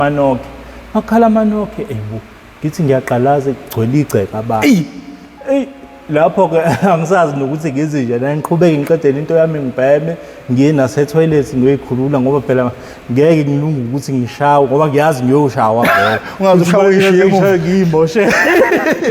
Amanokhe. Makhala amanokhe ebu. Ngithi ngiyaqalaza kugcwele igceke abantu. Eyi. Eyi lapho ke angisazi nokuthi ngize nje la ngiqhubeke ngiqedele into yami ngibheme ngiye nase-toilet ngiyoyikhulula ngoba phela ngeke ngilunge ukuthi ngishawe ngoba ngiyazi ngiyoshawa vele. Ungaze ushawe uyishiye emuva. Ngiyimoshe.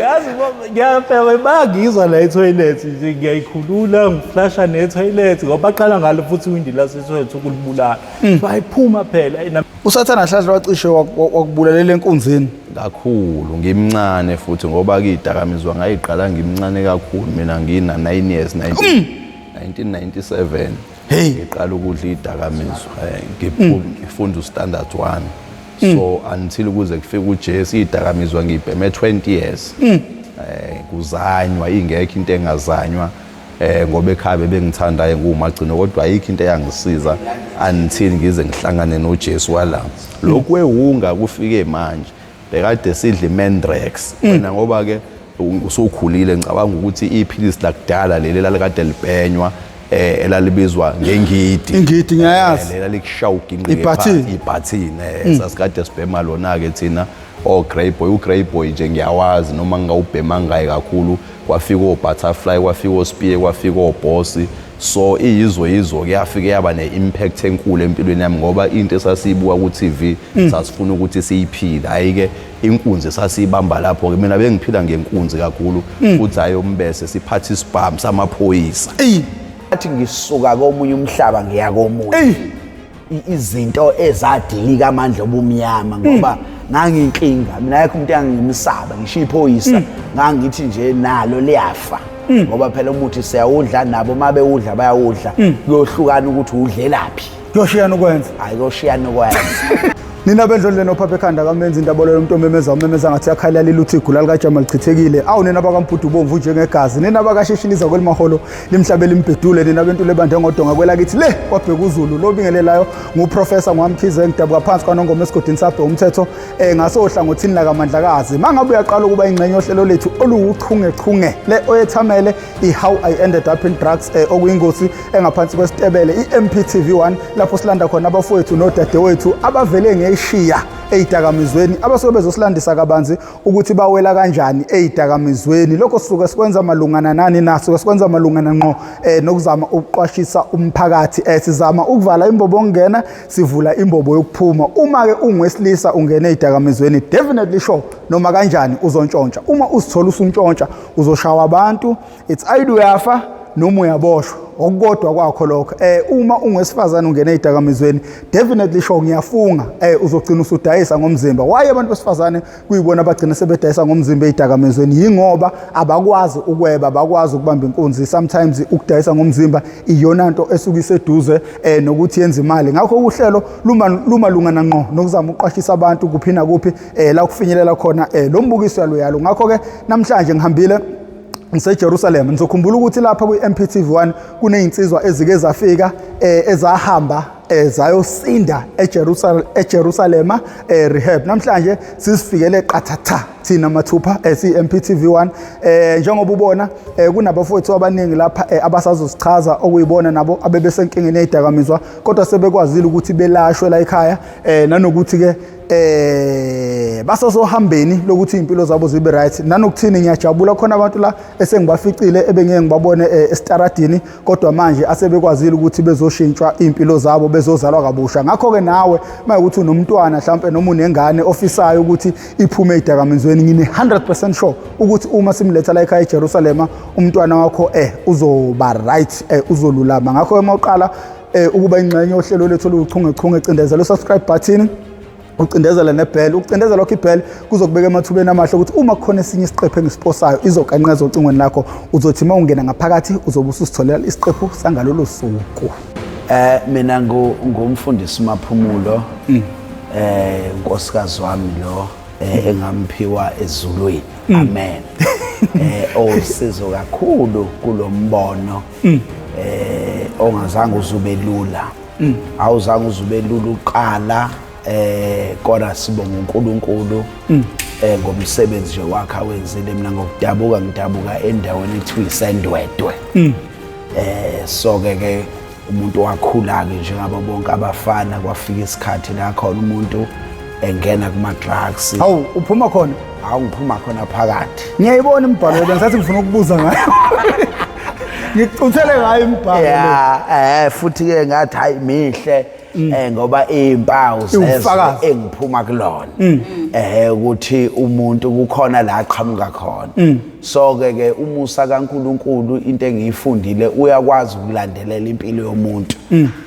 Yazi ngiyafeba bayangizwa la e-toilet nje ngiyayikhulula ngiflasha ne-toilet ngoba baqala ngalo futhi iwindi lase-toilet ukulibulala. Bayiphuma phela. Usathana hlahla wacishe wakubulalela enkunzini. Kakhulu ngimncane futhi ngoba kiyidakamizwa ngayiqala ngimncane kakhulu mina ngina 9 years 1997. Hey. Ngiqala ukudla idakamizwa ngifunda ustandard 1. So until kuze kufike uJesu idakamizwa ngibheme 20 years. Kuzanywa ingekho into engazanywa. Ngoba ekhaya bebengithanda ngumagcino kodwa ayikho into eyangisiza until ngize ngihlangane noJesu wala. Lokhu kwewunga kufike manje bekade sidla iMandrax wena ngoba ke usukhulile ngicabanga ukuthi iphilisi lakudala leli lalikade libhenywa elalibizwa ngengidi. Ingidi ngiyayazi. Lela likushaya uginqike Ibhathini. phansi, ibhathini sasikade sibhema lona ke thina o Grey Boy. U Grey Boy nje ngiyawazi noma ngingawubhema ngaye kakhulu. Kwafika o Butterfly, kwafika o Spear, kwafika o Boss. So iyizo yizo kuyafika yaba ne-impact enkulu empilweni yami ngoba into esasiyibuka ku TV sasifuna ukuthi siyiphile. Hayi-ke inkunzi sasiyibamba lapho-ke, mina bengiphila ngenkunzi kakhulu futhi hayi umbese siphatha isibhamu samaphoyisa. Eyi. Athi ngisuka komunye umhlaba ngiya komunye. Eyi. Izinto ezadilika amandla obumnyama ngoba nganginkinga mina ayikho umuntu engangimsaba ngisho iphoyisa ngangithi nje nalo liyafa ngoba phela umuthi siyawudla nabo uma bewudla bayawudla kuyohlukana ukuthi udlelaphi. Kuyoshiyana ukwenza. Hayi kuyoshiyana ukwenza. Nina bendlondle nophapha ekhanda kamenzi indaba lomuntu omemeza umemeza ngathi yakhalela lutho igula likajama lichithekile. Awu nina bakaMbhudu bomvu njengegazi, nina bakashishiliza kwelimaholo limhlabe limbhedule, nina bentule ebande ngodonga kwelakithi le kwabheka uZulu. Lobingelelayo nguProfessor Ngwamkhize ngidabuka phansi kwaNongoma esigodini sabhe umthetho ngasohlangothini lakaMandlakazi. Mangabe uyaqala ukuba ingxenye yohlelo lethu oluwuchungechunge le oyethamele i-How I Ended Up in Drugs okuyingosi engaphansi kwesitebele i-MPTV1 lapho silanda khona abafowethu nodadewethu abavele ngeshiya eyidakamizweni abasuke bezosilandisa kabanzi ukuthi bawela kanjani eyidakamizweni. Lokho sisuke sikwenza malungana nani na sisuke sikwenza malungana ngqo nokuzama ukuqwashisa umphakathi. Sizama ukuvala imbobo yokungena, sivula imbobo yokuphuma. Uma-ke ungowesilisa ungene eyidakamizweni, definitely sure noma kanjani uzontshontsha. Uma uzithola usuntshontsha uzoshawa abantu, it's either uyafa noma uyaboshwa, okukodwa kwakho lokho. Uma ungowesifazane ungene eyidakamizweni, definitely sure ngiyafunga uzogcina usudayisa ngomzimba. Why abantu besifazane kuyibona abagcina sebedayisa ngomzimba eyidakamizweni? Yingoba abakwazi ukweba, abakwazi ukubamba inkunzi. Sometimes ukudayisa ngomzimba iyona nto esuke iseduze nokuthi yenze imali. Ngakho uhlelo lumalungana ngqo nokuzama ukuqwashisa abantu kuphi nakuphi la kufinyelela khona lo mbukiso yalo. Ngakho-ke namhlanje ngihambile ngiseJerusalem. Nizokhumbula ukuthi lapha kwi-MPTV1 kunezinsizwa ezike zafika ezahamba zayosinda eJerusalema rehab. Namhlanje sisifikele qathatha thina mathupha siyi-MPTV1. Njengoba ubona kunabafowethu abaningi lapha abasazosichaza okuyibona nabo abebesenkingeni yezidakamizwa kodwa sebekwazile ukuthi belashwe la ekhaya nanokuthi ke basasohambeni lokuthi impilo zabo zibe right. Nanokuthini ngiyajabula khona abantu la esengibaficile ebengeke ngibabone esitaradini kodwa manje asebekwazile ukuthi bezoshintshwa impilo zabo bezozalwa kabusha. Ngakho-ke nawe mayekuthi unomntwana mhlawumpe noma unengane ofisayo ukuthi iphume ezidakamizweni, ngine 100% sure ukuthi uma simletha la ekhaya eJerusalema umntwana wakho uzoba right, uzolulama. Ngakho-ke uma uqala ukuba ingxenye yohlelo lethu oluwuchungechunge, cindezela u-subscribe button, ucindezele nebell. Ukucindezela lokho ibell kuzokubeka emathubeni amahle ukuthi uma kukhona esinye isiqephu engisiposayo izokanqeza ocingweni lakho, uzothi uma ungena ngaphakathi uzobe ususitholela isiqephu sangalolo suku. Mina ngumfundisi Maphumulo, unkosikazi wami lo engamphiwa ezulwini. Amen. Owusizo kakhulu kulombono ongazange uzube lula. Awuzange uzube lula uqala, kodwa sibonga uNkulunkulu ngomsebenzi nje wakhe awenzile. Mina ngokudabuka ngidabuka endaweni ethiwa iSendwedwe. So ke ke umuntu wakhula ke njengabo bonke abafana, kwafika isikhathi la khona umuntu Engena kuma drugs. Hawu, uphuma khona? Hawu, ngiphuma khona phakathi. Ngiyayibona imibhalo, bengisathi ngifuna ukubuza ngayo. Ngikucuthele ngayo imibhalo le. Ya, futhi ke ngathi hayi mihle, ngoba izimpawu zezwe Iwubufakazi. engiphuma kulona ukuthi umuntu kukhona la aqhamuka khona. So ke ke umusa kaNkuluNkulu, into engiyifundile, uyakwazi ukulandelela impilo yomuntu,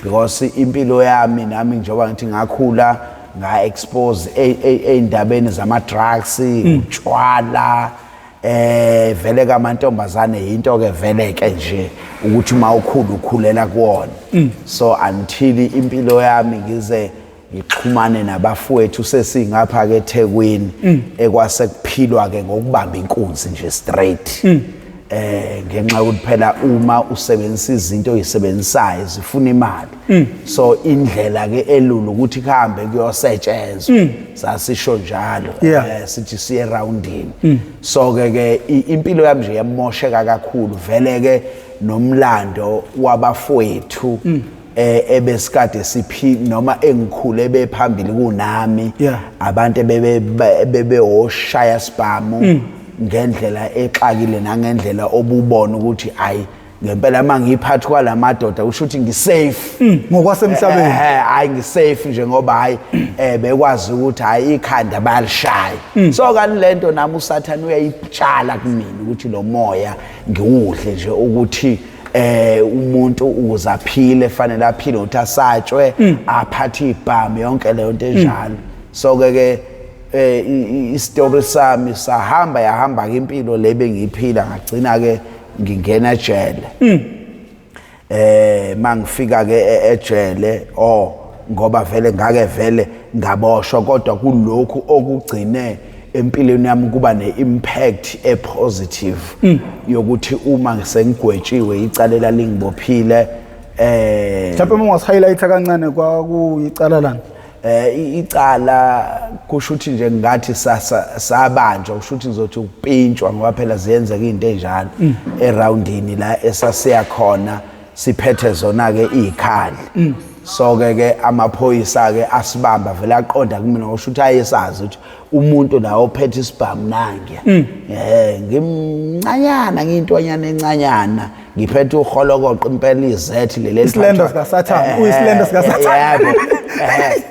because impilo yami nami, njengoba ngithi ngakhula nga expose ey'ndabeni zama drugs, utshwala, vele kamantombazane, into ke vele ke nje ukuthi uma ukhula ukhulela kuwona. So until impilo yami ngize ngixhumane nabafowethu sesingapha ke eThekwini, ekwase kuphilwa ke ngokubamba inkunzi nje straight, ngenxa yokuthi phela uma usebenzisa izinto oyisebenzisayo zifuna imali, so indlela ke elula ukuthi kuhambe kuyosetshenzwa, sasisho njalo. Sithi siye roundini. So ke ke impilo yami nje yamosheka kakhulu vele ke, nomlando wabafowethu ebesikade siphi noma engikhule bephambili kunami, abantu ebebe bebehoshaya sibhamu ngendlela exakile nangendlela obubona ukuthi ayi ngempela uma ngiphathi kwalamadoda kusho ukuthi ngisafe Ngokwasemhlabeni. Hayi, ngisafe nje, ngoba hayi bekwazi ukuthi hayi ikhanda bayalishaya. So kanti lento nami uSathane uyayitshala kumina ukuthi lo moya ngiwudle nje, ukuthi umuntu ukuze aphile fanele aphile ukuthi asatshwe, aphathe ibhamu, yonke leyo nto enjalo. So ke ke istory sami sahamba, yahamba ke impilo le bengiyiphila, ngagcina ke ngingena ejele. Mangifika ke ejele, oh, ngoba vele ngake vele ngaboshwa, kodwa kulokhu okugcine empilweni yami kuba ne-impact e-positive yokuthi uma sengigwetshiwe icala elingibophile. Mhlawumbe uma ungasi-highlight kancane, kwakuyicala lani? Icala kusho ukuthi nje ngathi sabanjwa, kusho ukuthi ngizothi ukupintshwa, ngoba phela ziyenzeka izinto ey'njalo erawundini la esasiya khona siphethe zona-ke iy'khali. So ke ke amaphoyisa-ke asibamba vele aqonda kumina, kusho ukuthi ayesazi ukuthi umuntu la ophethe isibhamu nangiya, ngimncanyana, ngiyintwanyana encanyana, ngiphethe uholokoqo impela, izethi leli. Isilendo sikaSathane, uyisilendo sikaSathane. Yebo,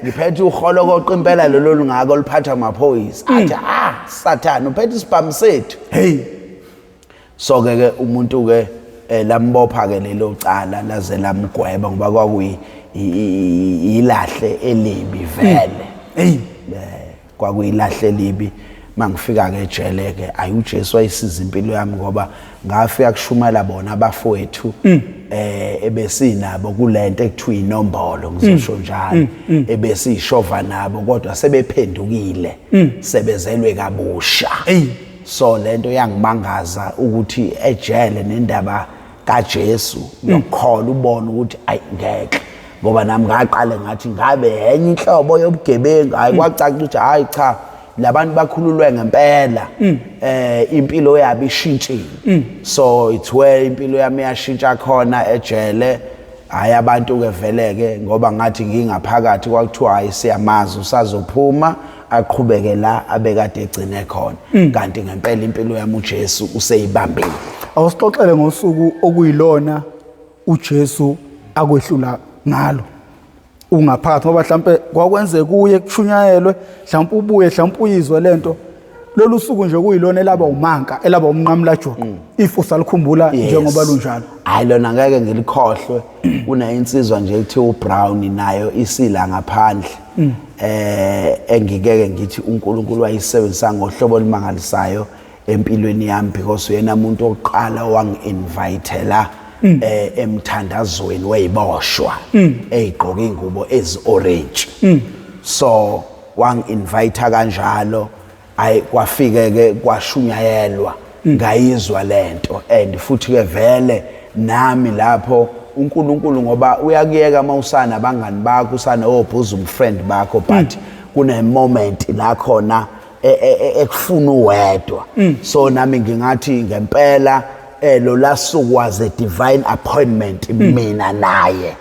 ngiphethe uholokoqo impela lolo lungako oluphathwa amaphoyisa, athi, "Ah, Sathane, uphethe isibhamu sethu." Hey. So ke ke umuntu ke lambopha ke lelo cala, laze lamgweba, ngoba kwakuyi ilahle elibi vele. Hey. Kwakuyilahle elibi. Mangifika ke ejele ke, ayi, uJesu wayisiza impilo yami, ngoba ngafika kushumela bona abafowethu ebesinabo kulento ekuthiwa inombolo, ngizosho njalo, ebesishova nabo, kodwa sebephendukile, sebezelwe kabusha. Hey. So lento yangimangaza ukuthi ejele nendaba kaJesu yokukholwa, ubone ukuthi ayi ngeke, ngoba nami ngaqale ngathi ngabe enye inhlobo yobugebengu. Hayi, kwacaca ukuthi hayi cha, labantu bakhululwe ngempela, impilo yabo ishintshile. So it's where impilo yami yashintsha khona ejele. Hayi, abantu ke vele ke, ngoba ngathi ngingaphakathi kwakuthiwa hayi, siyamazi, usazophuma aqhubeke la abekade egcine khona, kanti ngempela impilo yami uJesu useyibambile. Awusixoxele ngosuku okuyilona uJesu akwehlula ngalo ungaphakathi, ngoba mhlambe kwakwenzeka kuye kushunyayelwe, mhlawumbe ubuye, mhlawumbe uyizwe lento, lolu suku nje kuyilona elaba umanka, elaba umnqamulajuqu, if usalikhumbula njengoba lunjalo. Hayi, lona ngeke ngilikhohlwe. Kuneyinsizwa nje ekuthiwa uBrown, nayo isila ngaphandle, engikeke ngithi uNkulunkulu wayisebenzisa ngohlobo olumangalisayo empilweni yami, because uyena umuntu oqala wangi-invitela emthandazweni weyiboshwa eyigqoka ingubo ezi-orange. So wangi-invite kanjalo, ayi, kwafike ke kwashunyayelwa, ngayizwa lento, and futhi ke vele nami lapho uNkulunkulu, ngoba uyakuyeka mawusana abangani bakho, usana o-bosom friend bakho, but kune moment la khona ekufuna uwedwa. So nami ngingathi ngempela lo lasuku was a divine appointment mina naye,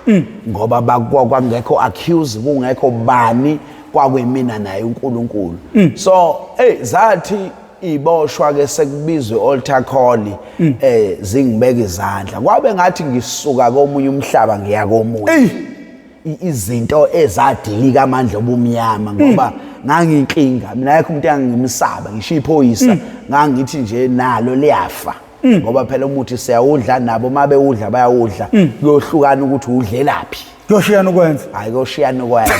ngoba kwangekho accuse, kungekho bani. Kwakwemina naye uNkulunkulu. So hey, zathi iboshwa ke sekubizwe altar call, zingibeka izandla, kwabe ngathi ngisuka komunye umhlaba ngiya komunye. Izinto ezadilika amandla obumnyama, ngoba nganginkinga mina, ayikho umuntu engangimsaba, ngisho iphoyisa ngangithi nje nalo liyafa, ngoba phela umuthi siyawudla nabo, uma bewudla bayawudla, kuyohlukana ukuthi udlelaphi. Kuyoshiyana ukwenza. Hayi, kuyoshiyana ukwenza.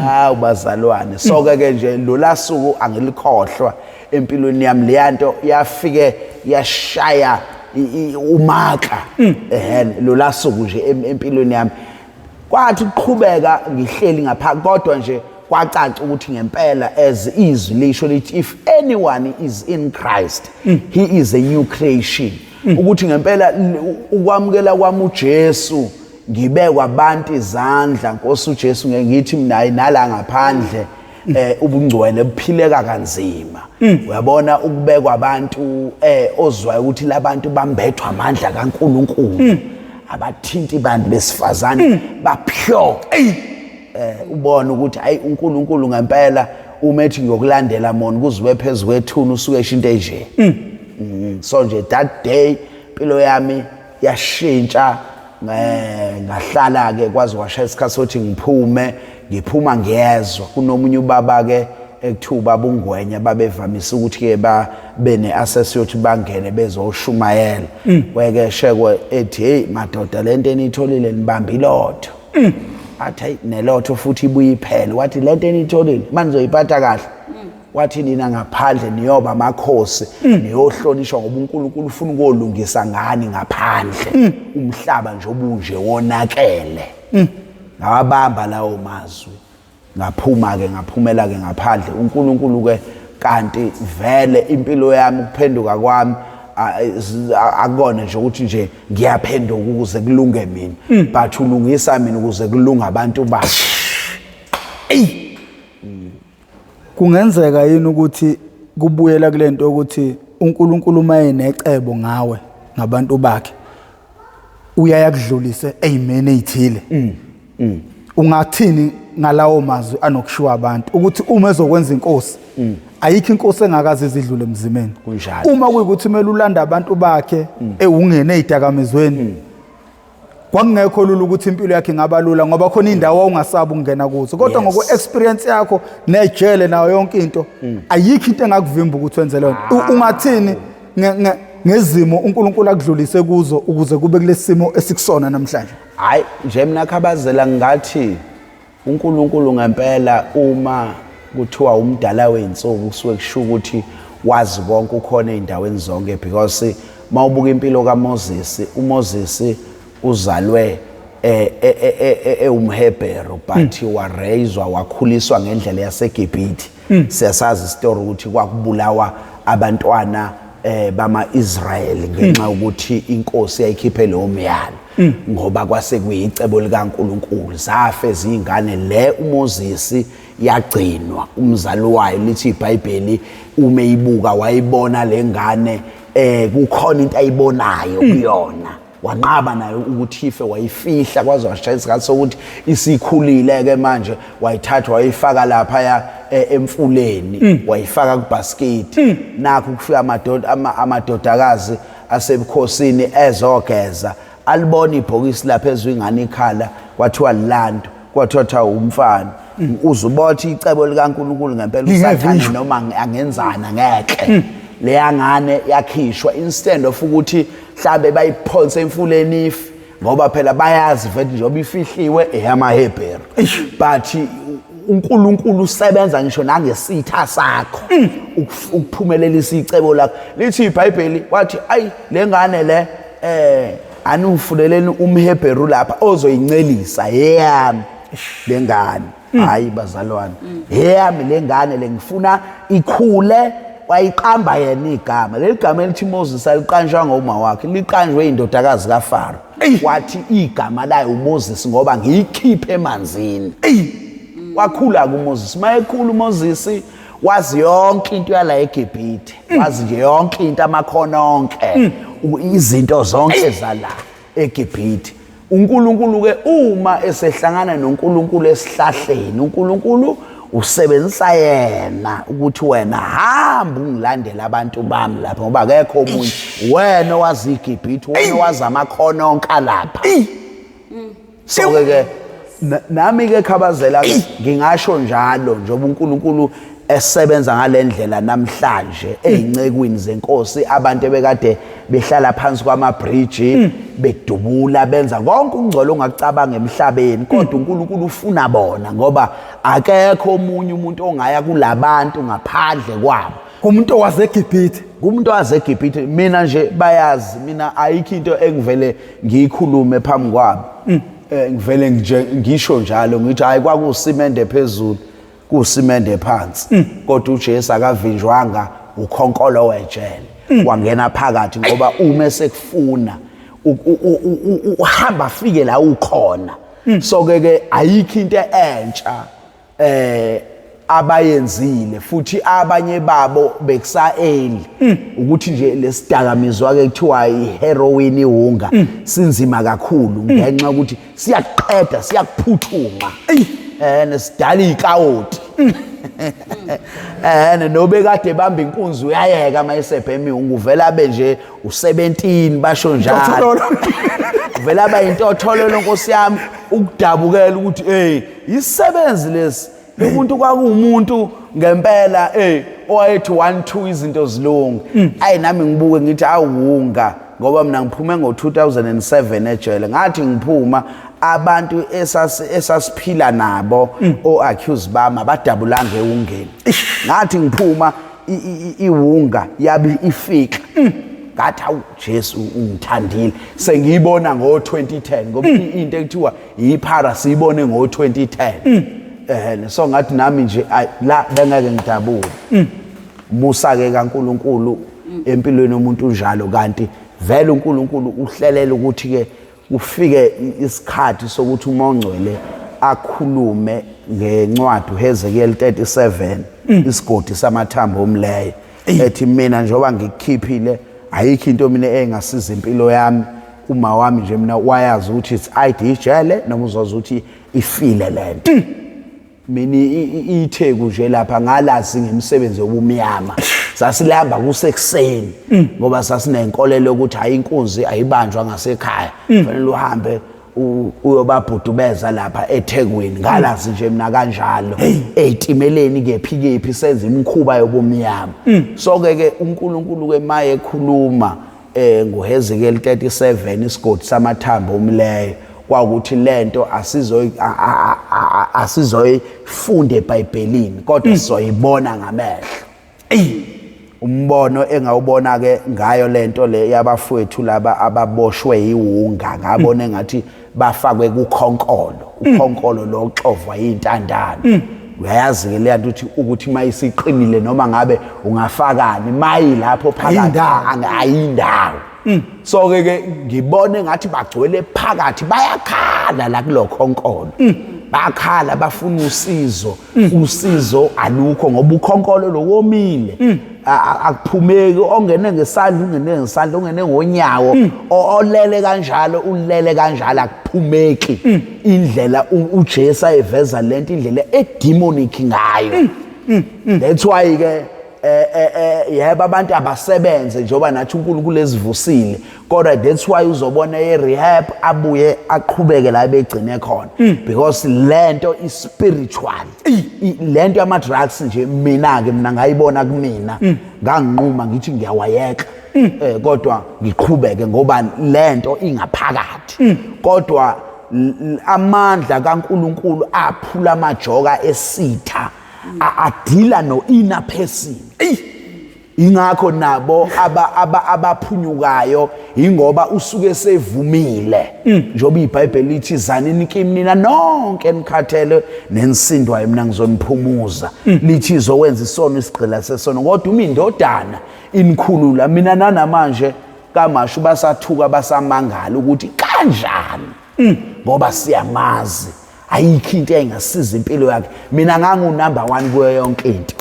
Hawu bazalwane, so ke nje lola suku angilikhohlwa empilweni yami. Leyanto yafike yashaya umaka ehhe lola suku nje empilweni yami. Kwathi kuqhubeka ngihleli ngapha, kodwa nje kwacaca ukuthi ngempela, as izwi lisho lithi, "If anyone is in Christ, he is a new creation," ukuthi ngempela ukwamukela kwami uJesu, ngibekwa abantu izandla, Nkosi uJesu, ngeke ngithi mina nala ngaphandle ubungcwele buphileka kanzima. Uyabona, ukubekwa abantu ozwayo ukuthi labantu bambethwa amandla kaNkuluNkulu, abathinti bantu besifazane, ba pure, ubona ukuthi hayi, uNkulunkulu ngempela uma ethi ngiyokulandela mona kuziwe phezulu kwethuna, usuke esho into enje. So nje that day impilo yami yashintsha. Ngahlala ke kwaze kwashaya isikhathi sokuthi ngiphume. Ngiphuma ngiyezwa kunomunye ubaba ke ekuthiwa ubaba uNgwenya, babevamise ukuthi ke babe ne-access yokuthi bangene bezoshumayela. Weke shekwe ethi, "Hey madoda, lento eniyitholile nibamba ilotho." Athi, "Hayi, nelotho futhi ibuye iphele." Wathi, "Lento eniyitholile manje nizoyiphatha kahle." Wathi, "Nina ngaphandle niyoba amakhosi, niyohlonishwa, ngoba uNkulunkulu ufuna ukolungisa ngani ngaphandle, umhlaba nje obunje wonakele." Ngawabamba lawo mazwi, ngaphuma ke, ngaphumela ke ngaphandle. uNkulunkulu ke kanti vele impilo yami, ukuphenduka kwami akukona nje ukuthi nje ngiyaphenduka ukuze kulunge mina, but ulungisa mina ukuze kulunge abantu bakhe. Kungenzeka yini ukuthi kubuyela kule nto ukuthi uNkulunkulu uma enecebo ngawe, ngabantu bakhe, uyaya kudlulise eyimeni ezithile? Ungathini ngalawo mazwi anokushiwa abantu ukuthi uma ezokwenza inkosi, ayikho inkosi engakaze izidlule emzimeni? Kunjalo. Uma kuyikuthi kumele ulanda abantu bakhe ewungene ezidakamizweni, kwakungekho lula ukuthi impilo yakhe ingaba lula, ngoba khona indawo ongasabi ukungena kuzo, kodwa ngokwe-experience yakho nejele nayo yonke into, ayikho into engakuvimba ukuthi wenze leyo nto. Ungathini ngezimo uNkulunkulu akudlulise kuzo ukuze kube kulesi simo esikusona namhlanje? Hayi nje mina Khabazela, ngathi uNkulunkulu ngempela, uma kuthiwa umdala wey'nsuku, kusuke kusho ukuthi wazi konke, ukhona ey'ndaweni zonke, because mawubuka impilo kaMoses, uMoses uzalwe ewumHebheru, but waraiswa, wakhuliswa ngendlela yaseGibhithe. Siyasazi isitori ukuthi kwakubulawa abantwana bama-Israyeli ngenxa yokuthi inkosi yayikhiphe lowo myalo, ngoba kwase kuyicebo likaNkuluNkulu. Zafe izingane le, uMoses yagcinwa umzali wayo. Lithi iBhayibheli uma eyibuka wayibona lengane, kukhona into ayibonayo kuyona, wanqaba nayo ukuthi ife, wayifihla kwaze washaya isikhathi sokuthi isikhulile ke manje. Wayithatha wayifaka lapha ya emfuleni, wayifaka kubhasikidi. Nakho kufika amadoda, amadodakazi asebukhosini ezogeza, alibona ibhokisi lapha ezwe ingane ikhala, kwathiwa lilanto, kwathiwa umfana. Uzubothi icebo likaNkulunkulu ngempela, uSathane noma angenzana ngeke. Leya ngane yakhishwa, instead of ukuthi mhlambe bayiphonse emfuleni ife, ngoba phela bayazi vele njengoba ifihliwe eyamaHebheru, but uNkulunkulu usebenza ngisho nangesitha sakho ukuphumelelisa icebo lakho. Lithi iBhayibheli wathi, "Ayi, le ngane le, anungifuneleni umHebheru lapha ozoyincelisa, yeyami le ngane." Hayi bazalwane, yeyami le ngane le, ngifuna ikhule. Wayiqamba yena igama. Leli gama elithi Moses aliqanjwa ngoma wakhe, liqanjwe indodakazi kaFaro. Wathi igama layo uMoses ngoba ngiyikhiphe emanzini. Wakhula kuMoses. Mayekhula uMoses wazi yonke into yala eGibhithe, wazi nje yonke into, amakhono onke, izinto zonke zala eGibhithe. uNkulunkulu ke uma esehlangana noNkulunkulu esihlahleni, uNkulunkulu usebenzisa yena ukuthi wena hamba ungilandele abantu bami lapha, ngoba akekho omunye, wena owazi iGibhithe, wena owazi amakhono onke alapha. So ke nami ke Khabazela ngingasho njalo, njengoba uNkulunkulu esebenza ngalendlela namhlanje eyincekwini zenkosi, abantu ebekade behlala phansi kwamabridge bedubula benza konke ukungcola ongakucabanga emhlabeni, kodwa uNkulunkulu ufuna bona, ngoba akekho omunye umuntu ongaya kulabantu ngaphandle kwabo. Kumuntu owaseGibhithe, kumuntu owaseGibhithe. Mina nje bayazi, mina ayikho into engivele ngiyikhulume phambi kwabo. Ngivele nje ngisho njalo ngithi hayi, kwakusimende phezulu, kusimende phansi, kodwa uJesu akavinjwanga ukhonkolo wejele, wangena phakathi, ngoba uma esekufuna uhamba afike la ukhona. So ke ke ayikho into entsha abayenzile, futhi abanye babo bekusa-early ukuthi nje lesidakamizwa ke kuthiwa i-heroin, iwunga, sinzima kakhulu ngenxa yokuthi siyaqeda, siyakuphuthuma, nesidala ikawoti, nobe kade bamba inkunzi uyayeka mayisebhemi, uvela abe nje u17, basho njalo, uvela abe intothololo, Nkosi yami, ukudabukela ukuthi hey, isebenzi lesi, umuntu kwakuwumuntu ngempela, owayethi 1 2 izinto zilunge. Ayi, nami ngibuke ngithi awunga, ngoba mina ngiphume ngo-2007 ejele. Ngathi ngiphuma, abantu esasiphila nabo, o-accused bami, abadabulanga ewungeni. Ngathi ngiphuma, iwunga yabe ifika. Ngathi awu Jesu, ungithandile. Sengiyibona ngo-2010, ngoba into ekuthiwa yiphara siyibone ngo-2010. So ngathi nami nje ay, la bengeke ngidabule. Musa ke kaNkuluNkulu empilweni yomuntu unjalo, kanti vele uNkulunkulu uhlelela ukuthi ke kufike isikhathi sokuthi uma ongcwele akhulume ngencwadi uHezekiel 37, isigodi samathambo omleyo, ethi mina njengoba ngikukhiphile, ayikho into mina engasiza impilo yami. Uma wami nje mina wayazi ukuthi it's ID ijele, noma uzoza ukuthi ifile lento. Mina iTheku nje lapha ngalazi ngemisebenzi yobumnyama. Sasilamba kusekuseni ngoba sasinenkolelo yokuthi hayi, inkunzi ayibanjwa ngasekhaya, fanele uhambe uyobabhudubeza lapha eThekwini. Ngalazi nje mina kanjalo, ey'timeleni, kephi kephi, senza imikhuba yobumnyama. So ke ke uNkulunkulu ke maye ekhuluma ngoHezekiel 37, isigodi samathambo omleyo, kwakuthi lento asizoyifunda eBhayibhelini, kodwa sizoyibona ngamehlo. Umbono engawubona ke ngayo lento le yabafowethu laba ababoshwe iwunga, ngabona engathi bafakwe kukhonkolo, ukhonkolo lo xovwa intandane. Uyayazi ke leya nto ukuthi mayisiqinile, noma ngabe ungafakani, mayi lapho phakathi ayindawo. So ke ke ngibone ngathi bagcwele phakathi, bayakhala la kulokhonkolo, bakhala bafuna usizo, usizo alukho ngoba ukhonkolo lowomile, akuphumeki. Ongene ngesandla ungene ngesandla, ongene ngonyawo, olele kanjalo ulele kanjalo, akuphumeki. Indlela uJesu ayeveza lento, indlela edemonic ngayo. That's why ke yebo, abantu abasebenze njengoba nathi uNkulunkulu ezivusile, kodwa that's why uzobona e-rehab abuye aqhubeke la begcine khona, because lento is spiritual. Lento yama drugs nje, mina ke mina ngayibona kumina, nganginquma ngithi ngiyawayeka, kodwa ngiqhubeke ngoba lento ingaphakathi. Kodwa amandla kaNkuluNkulu aphula amajoka esitha, adila no inner person. Ingakho nabo abaphunyukayo, ingoba usuke sevumile, njengoba iBhayibheli lithi, "Zanini kimi nina nonke nikhathele nenisindwayo, mina ngizoniphumuza." Lithi izokwenza isono isigqila sesono, kodwa uma indodana inikhulula. Mina nanamanje kaMashu basathuka, basamangala ukuthi kanjani, ngoba siyamazi, ayikho into eyayingasiza impilo yakhe. Mina ngangu-number one kuyo yonke into.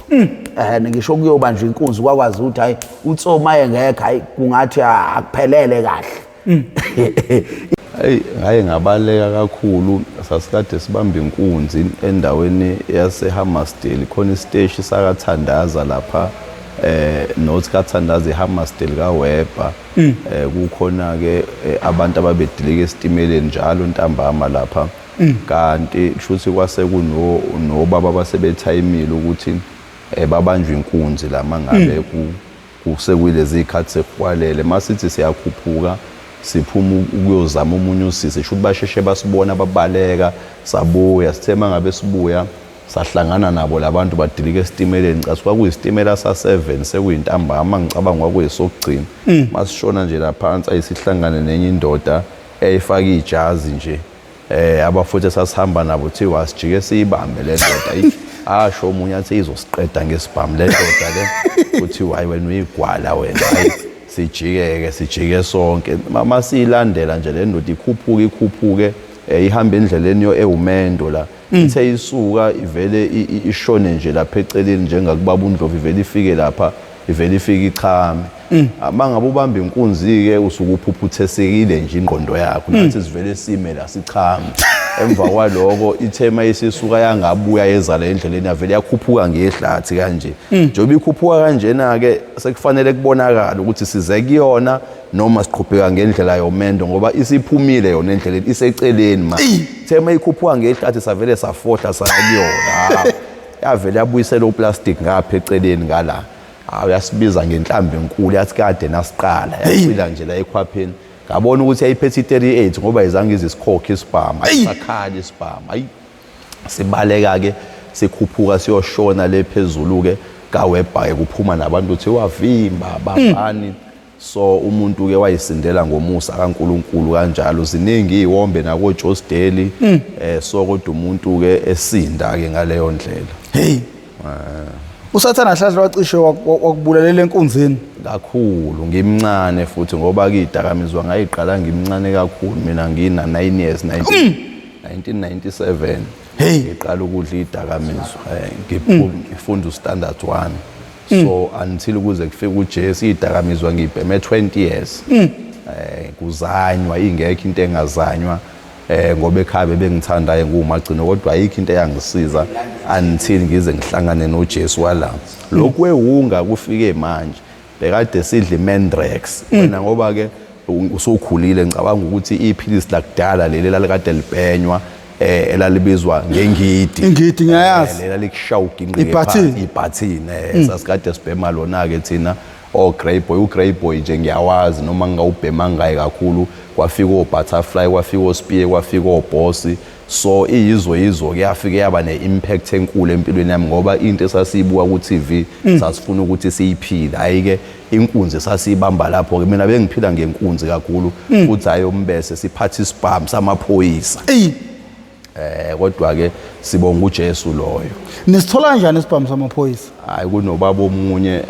Ngisho kuyoba nje inkunzi, kwakwazi ukuthi hayi, uTsoma engekho, hayi, kungathi akuphelele kahle. Hey, ngaye ngabaleka kakhulu. Sasikade sibamba inkunzi endaweni yaseHammersdale, khona isiteshi sakaThandaza lapha, not kaThandaza, eHammersdale kaWeber. Kukhona ke abantu ababedilika esitimeleni njalo ntambama lapha, kanti kushuthi kwase kuno nobaba basebethayimile ukuthi babanjwe inkunzi la mangabe kusekuyilezi zikhathi sekuhwalele. Masithi siyakhuphuka siphuma ukuyozama omunye usisi, shuthi basheshe basibona babaleka. Sabuya, sithe mangabe sibuya sahlangana nabo labantu badilika esitimeleni. Cha, kwakuyisitimela sa-7 sekuyintambama, ngicabanga kwakuyisokugcina. Masishona nje laphansi ayisihlangane nenye indoda eyifaka ijazi nje, abafuthi esasihamba nabo thiwa sijike siyibambe le ndoda. Ayi, asho omunye athi izosiqeda ngesibhamu le ndoda le. Kuthiwa hayi, wena uyigwala wena. Hayi, sijike-ke, sijike sonke. Masiyilandela nje le ndoda ikhuphuke, ikhuphuke, ihambe endleleni yo ewumendo la. Ithe isuka ivele ishone nje lapha eceleni njengakubaba uNdlovu, ivele ifike lapha, ivele ifike ichame. Uma ngabe ubamba inkunzi-ke usuke uphuphuthesekile nje ingqondo yakho. Nathi sivele sime la sichame. Emva kwaloko ithe uma isisuka yangabuya yeza la endleleni, yavele yakhuphuka ngehlathi kanje. Njengoba ikhuphuka kanjena-ke sekufanele kubonakala ukuthi size kuyona noma siqhubeka ngendlela yomendo, ngoba isiphumile yona endleleni, iseceleni manje. Ithe uma ikhuphuka ngehlathi savele safohla saya kuyona. Hawu, yavele yabuyisela uplastic ngapha eceleni ngala. Hawu, yasibiza ngenhlambi enkulu, yathi kade nasiqala. Yacwila nje la ekhwapheni. Ngabona ukuthi yayiphethe i-38 ngoba izange ize isikhokhe isibhamu, ayisakhala isibhamu. Ayi, sibaleka-ke sikhuphuka siyoshona le phezulu-ke kaWebha-ke, kuphuma nabantu ukuthi wavimba bambani. So umuntu-ke wayisindela ngomusa kaNkulunkulu kanjalo. Ziningi iy'wombe nako-Josdeli, so kodwa umuntu-ke esinda-ke ngaleyo ndlela. Hey, usathana hlahla wacishe wakubulalela enkunzini. Kakhulu, ngimncane futhi, ngoba ke idakamizwa ngayiqala ngimncane kakhulu. Mina ngina 9 years, 19 1997. Hey. Ngiqala ukudla idakamizwa, ngifunda ustandard 1, so until kuze kufike uJesu idakamizwa ngibheme 20 years. Kuzanywa ingekho into engazanywa, ngoba ekhaya bebengithanda ngumagcino, kodwa ayikho into eyangisiza until ngize ngihlangane noJesu wala. Lokhu kwewunga kufike manje, bekade sidla iMandrax wena, ngoba ke usukhulile. Ngicabanga ukuthi iphilisi lakudala leli lalikade libhenywa, elalibizwa ngengidi. Ingidi, ngiyayazi. Lela likushaya uginqike. Ibhathini. Ibhathini, sasikade sibhema lona ke thina o Grey Boy. U Grey Boy nje ngiyawazi noma ngingawubhema ngaye kakhulu. Kwafika o Butterfly, kwafika o Spear, kwafika o Boss. So iyizo yizo kuyafika yaba ne-impact enkulu empilweni yami, ngoba into esasiyibuka ku-TV sasifuna ukuthi siyiphile. Hhayi-ke, inkunzi sasiyibamba lapho-ke. Mina bengiphila ngenkunzi kakhulu futhi, hhayi umbese siphathe isibhamu samaphoyisa. Eyi. Kodwa-ke sibonga uJesu loyo. Nisithola kanjani isibhamu samaphoyisa? Hayi, kunobaba omunye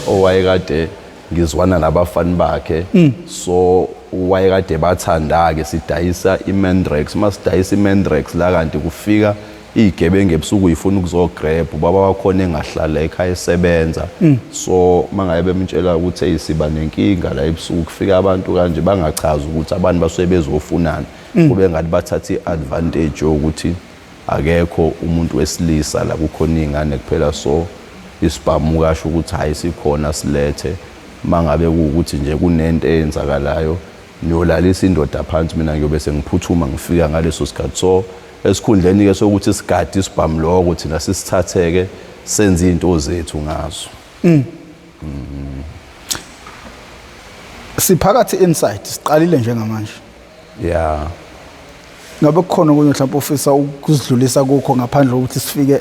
owayekade ngizwana nabafani bakhe, so wayekade bathanda-ke sidayisa i-Mandrax. Uma sidayisa i-Mandrax la, kanti kufika iy'gebengu ebusuku yifuna ukuzograb. Ubaba wakhona engahlala ekhaya esebenza, so mangabe bemtshela ukuthi eyi, siba nenkinga la ebusuku, kufika abantu kanje, bangachazi ukuthi abantu basuke bezofunani, kube ngathi bathatha i-advantage yokuthi akekho umuntu wesilisa la, kukhona iy'ngane kuphela. So isibhamu kasho ukuthi hhayi, sikhona, silethe. Mangabe kuwukuthi nje kunento eyenzakalayo, niyolalisa indoda phansi, mina ngiyobe sengiphuthuma ngifika ngaleso sikhathi. So esikhundleni-ke sokuthi sigade isibhamu loko, thina sisithathe-ke senze iy'nto zethu ngazo. Siphakathi inside, siqalile njengamanje. Ya. Ngabe kukhona okunye mhlawumbe ofisa ukuzidlulisa kukho ngaphandle kokuthi sifike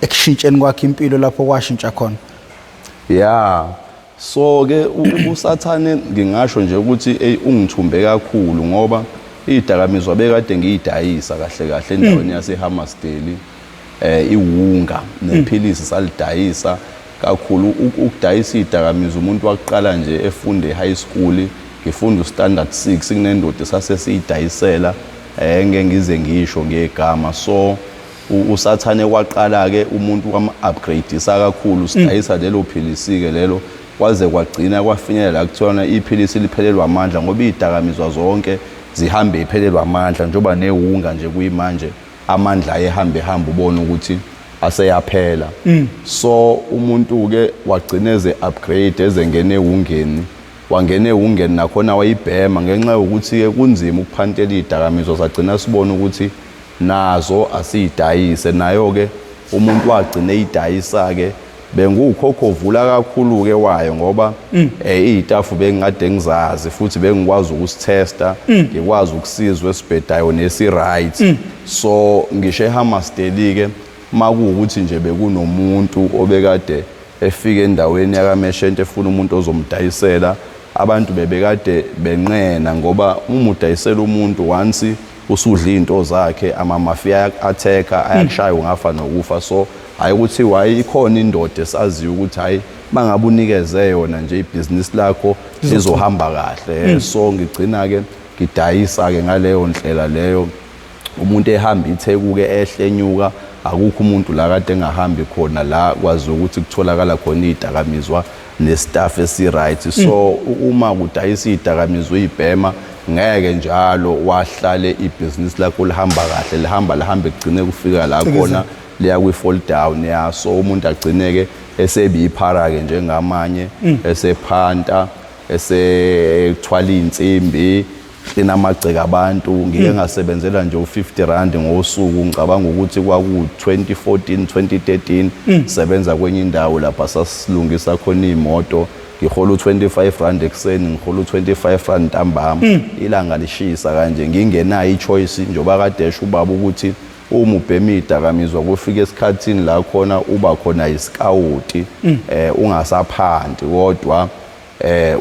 ekushintsheni kwakhe impilo lapho kwashintsha khona? Ya, so ke uSathane ngingasho nje ukuthi ey, ungithumbe kakhulu, ngoba idakamizwa bekade ngiyidayisa kahle kahle endaweni yaseHammersdale, iwunga nephilisi salidayisa kakhulu. Ukudayisa idakamizwa umuntu waqala nje efunde high school, ngifunda ustandard 6, kunendoda esase siyidayisela, ngeke ngize ngisho ngegama. So uSathane kwaqala ke umuntu wam upgradeisa kakhulu, sidayisa lelo philisi ke lelo. Kwaze kwagcina kwafinyelela la kuthiwa iphilisi liphelelwa amandla, ngoba izidakamizwa zonke zihambe iphelelwa amandla, njengoba newunga nje kuyimanje amandla ayehambe ehamba ubone ukuthi aseyaphela. So umuntu ke wagcina eze upgrade, ezengena ewungeni, wangena ewungeni nakhona wayibhema, ngenxa yokuthi ke kunzima ukuphantela izidakamizwa. Sagcina sibona ukuthi nazo asiyidayise, nayo ke umuntu wagcina eyidayisa ke. Bengukhokhovula kakhulu ke wayo, ngoba izitafu bengikade ngizazi futhi bengikwazi ukusithesta, ngikwazi ukusizwa esibhedayo nesi right. So ngisho eHammersdale ke, makuwukuthi nje bekunomuntu obekade efika endaweni yakaMeshente efuna umuntu ozomdayisela, abantu bebekade benqena, ngoba uma udayisela umuntu once usudla izinto zakhe, amamafia ayaku-attack-a, ayakushaya, ungafa nokufa. So hayi ukuthi hayi, ikhona indoda esaziyo ukuthi hayi, mangabe unikeze yona nje ibhizinisi lakho lizohamba kahle. So ngigcina ke ngidayisa ke ngaleyo ndlela leyo. Umuntu ehamba iTheku-ke ehle enyuka, akukho umuntu la kade engahambi khona la kwazi ukuthi kutholakala khona iy'dakamizwa nestaff esi-right. So uma kudayisa iy'dakamizwa uyibhema, ngeke njalo wahlale ibhizinisi lakho lihamba kahle, lihamba lihambe kugcine kufika la khona liya kwi-fall down ya. So umuntu agcine-ke esebiyiphara-ke njengamanye, esephanta, esethwala iy'nsimbi, klina amagceke abantu. Ngike ngasebenzela nje u-50 rand ngosuku, ngicabanga ukuthi kwaku-2014 2013, sebenza kwenye indawo lapha sasilungisa khona iy'moto, ngihola u-25 rand ekuseni, ngihola u-25 rand ntambama, ilanga lishisa kanje, ngingenayo i-choice, njengoba kade esho ubaba ukuthi uma ubhema iy'dakamizwa kufika esikhathini la khona uba khona isikawuti, ungasaphanti, kodwa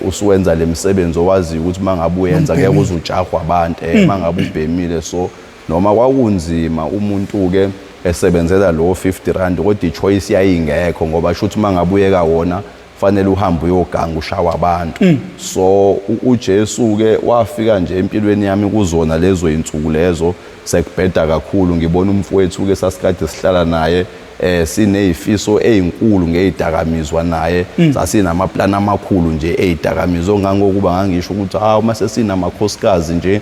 usuwenza lemisebenzi owaziyo ukuthi mangabe uyenza ngeke uze ujahwe abantu mangabe ubhemile. So noma kwakunzima umuntu ke esebenzela lo 50 rand, kodwa i-choice yayingekho, ngoba shuthi mangabe uyeka wona fanele uhambe uyoganga ushawa abantu. So uJesu ke wafika nje empilweni yami kuzona lezo insuku lezo sekubheda kakhulu. Ngibona umfowethu ke sasikade sihlala naye, sinezifiso ezinkulu ngezidakamizwa naye, sasinamaplan amakhulu nje ezidakamizwa, ongangokuba ngangisho ukuthi hawu, mase sinamakhosikazi nje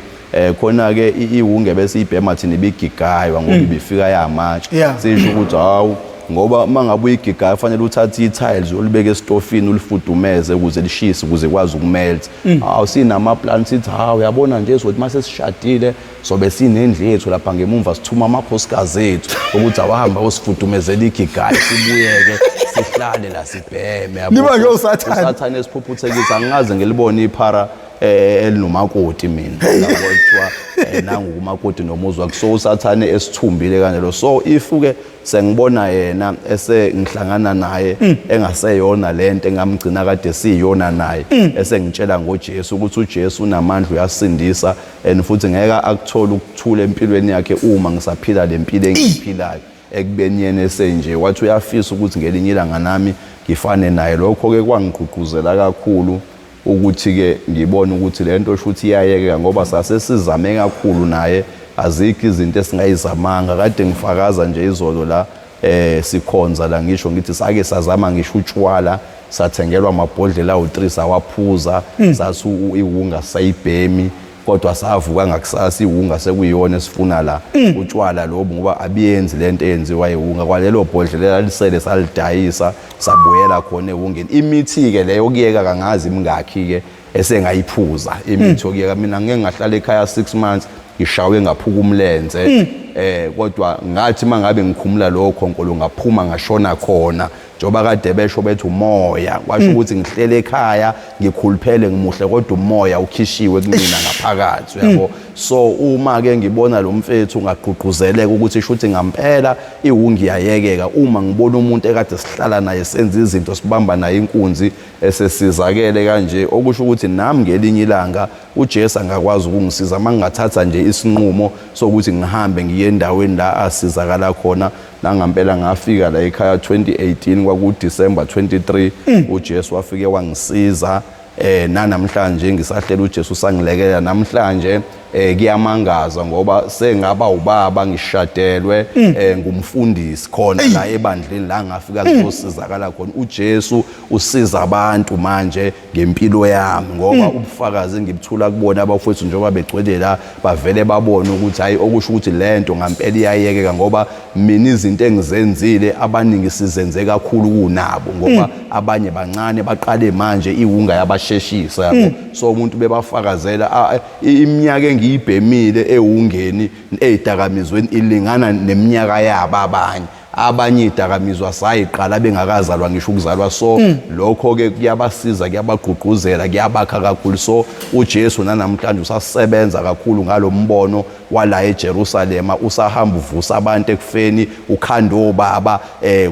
khona ke iwunge bese ibhema thina ibigigaywa ngoba ibifika yamatshe. Sisho ukuthi hawu, ngoba mangabe uyigigaya fanele uthathe i-tiles ulibeke esitofini ulifudumeze ukuze lishise, ukuze kwazi ukumelt. Hawu, sinama-plan, sithi hawu, uyabona nje, sokuthi mase sishadile sobe sinendlu yethu lapha ngemumva, sithuma amakhosikazi ethu ukuthi awahamba ayosifudumezela igigayi, sibuyeke sihlale la sibheme, yabo. Niba nje oSathane. uSathane esiphuphuthekisa. Angikaze ngilibone iphara elinomakoti mina, yabo, kuthiwa nangu umakoti nomuzi wakhe. So uSathane esithumbile kanjalo. So if ke sengibona yena esengihlangana naye engaseyona lento engamgcina kade siyona naye, esengitshela ngoJesu ukuthi uJesu unamandla, uyasindisa, and futhi ngeke akuthole ukuthula empilweni yakhe uma ngisaphila lempilo engiyiphilayo, ekubeni yena esenje. Wathi uyafisa ukuthi ngelinye ilanga nami ngifane naye. Lokho-ke kwangigqugquzela kakhulu ukuthi-ke ngibone ukuthi le nto shuthi iyayekeka, ngoba sase sizame kakhulu naye, azikho izinto esingayizamanga. Kade ngifakaza nje izolo la sikhonza la, ngisho ngithi sake sazama ngisho utshwala, sathengelwa amabhodlela awu-3, sawaphuza, sathi iwunga sayibhemi, kodwa savuka ngakusasa iwunga sekuyiyona esifuna la utshwala lobu, ngoba abiyenzi lento eyenziwa iwunga. Kwalelo bhodlela lisele salidayisa, sabuyela khona ewungeni. Imithi-ke leyo kuyeka kangazi imingakhi-ke esengayiphuza imithi yokuyeka. Mina ngeke ngahlala ekhaya 6 months ngishawe ngaphuka umlenze, kodwa ngathi mangabe ngikhumula lokho khonkolo ngaphuma ngashona khona, njengoba kade besho bethi umoya, kwasho ukuthi ngihlele ekhaya ngikhuluphele ngimuhle, kodwa umoya ukhishiwe kumina ngaphakathi, uyabo. So uma ke ngibona lo mfethu ngagqugquzeleka ukuthi shuthi ngampela iwungi iyayekeka, uma ngibona umuntu ekade sihlala naye senza izinto sibamba naye inkunzi esesizakele kanje, okusho ukuthi nami ngelinye ilanga uJesu angakwazi ukungisiza mangingathatha nje isinqumo sokuthi ngihambe ngiye endaweni la asizakala khona. Nangampela ngafika la ekhaya 2018, kwaku December 23, uJesu wafike wangisiza. Nanamhlanje ngisahlela, uJesu usangilekelela namhlanje. Kuyamangaza ngoba sengaba ubaba, ngishadelwe ngumfundisi khona la ebandleni la ngafika ngizosizakala khona. UJesu usiza abantu manje ngempilo yami, ngoba ubufakazi engibuthula kubona abafowethu njengoba begcwele la, bavele babone ukuthi hayi, okusho ukuthi lento ngampela iyayekeka, ngoba mina izinto engizenzile abaningi sizenze kakhulu kunabo, ngoba abanye bancane, baqale manje, iwunga yabasheshisa, yabo. So umuntu bebafakazela iminyaka engiyibhemile ewungeni, ezidakamizweni, ilingana neminyaka yabo abanye. Abanye idakamizwa sayiqala bengakazalwa ngisho ukuzalwa. So lokho ke kuyabasiza, kuyabagqugquzela, kuyabakha kakhulu. So uJesu nanamhlanje usasebenza kakhulu ngalombono wala eJerusalema, usahamba uvusa abantu ekufeni, ukhanda obaba.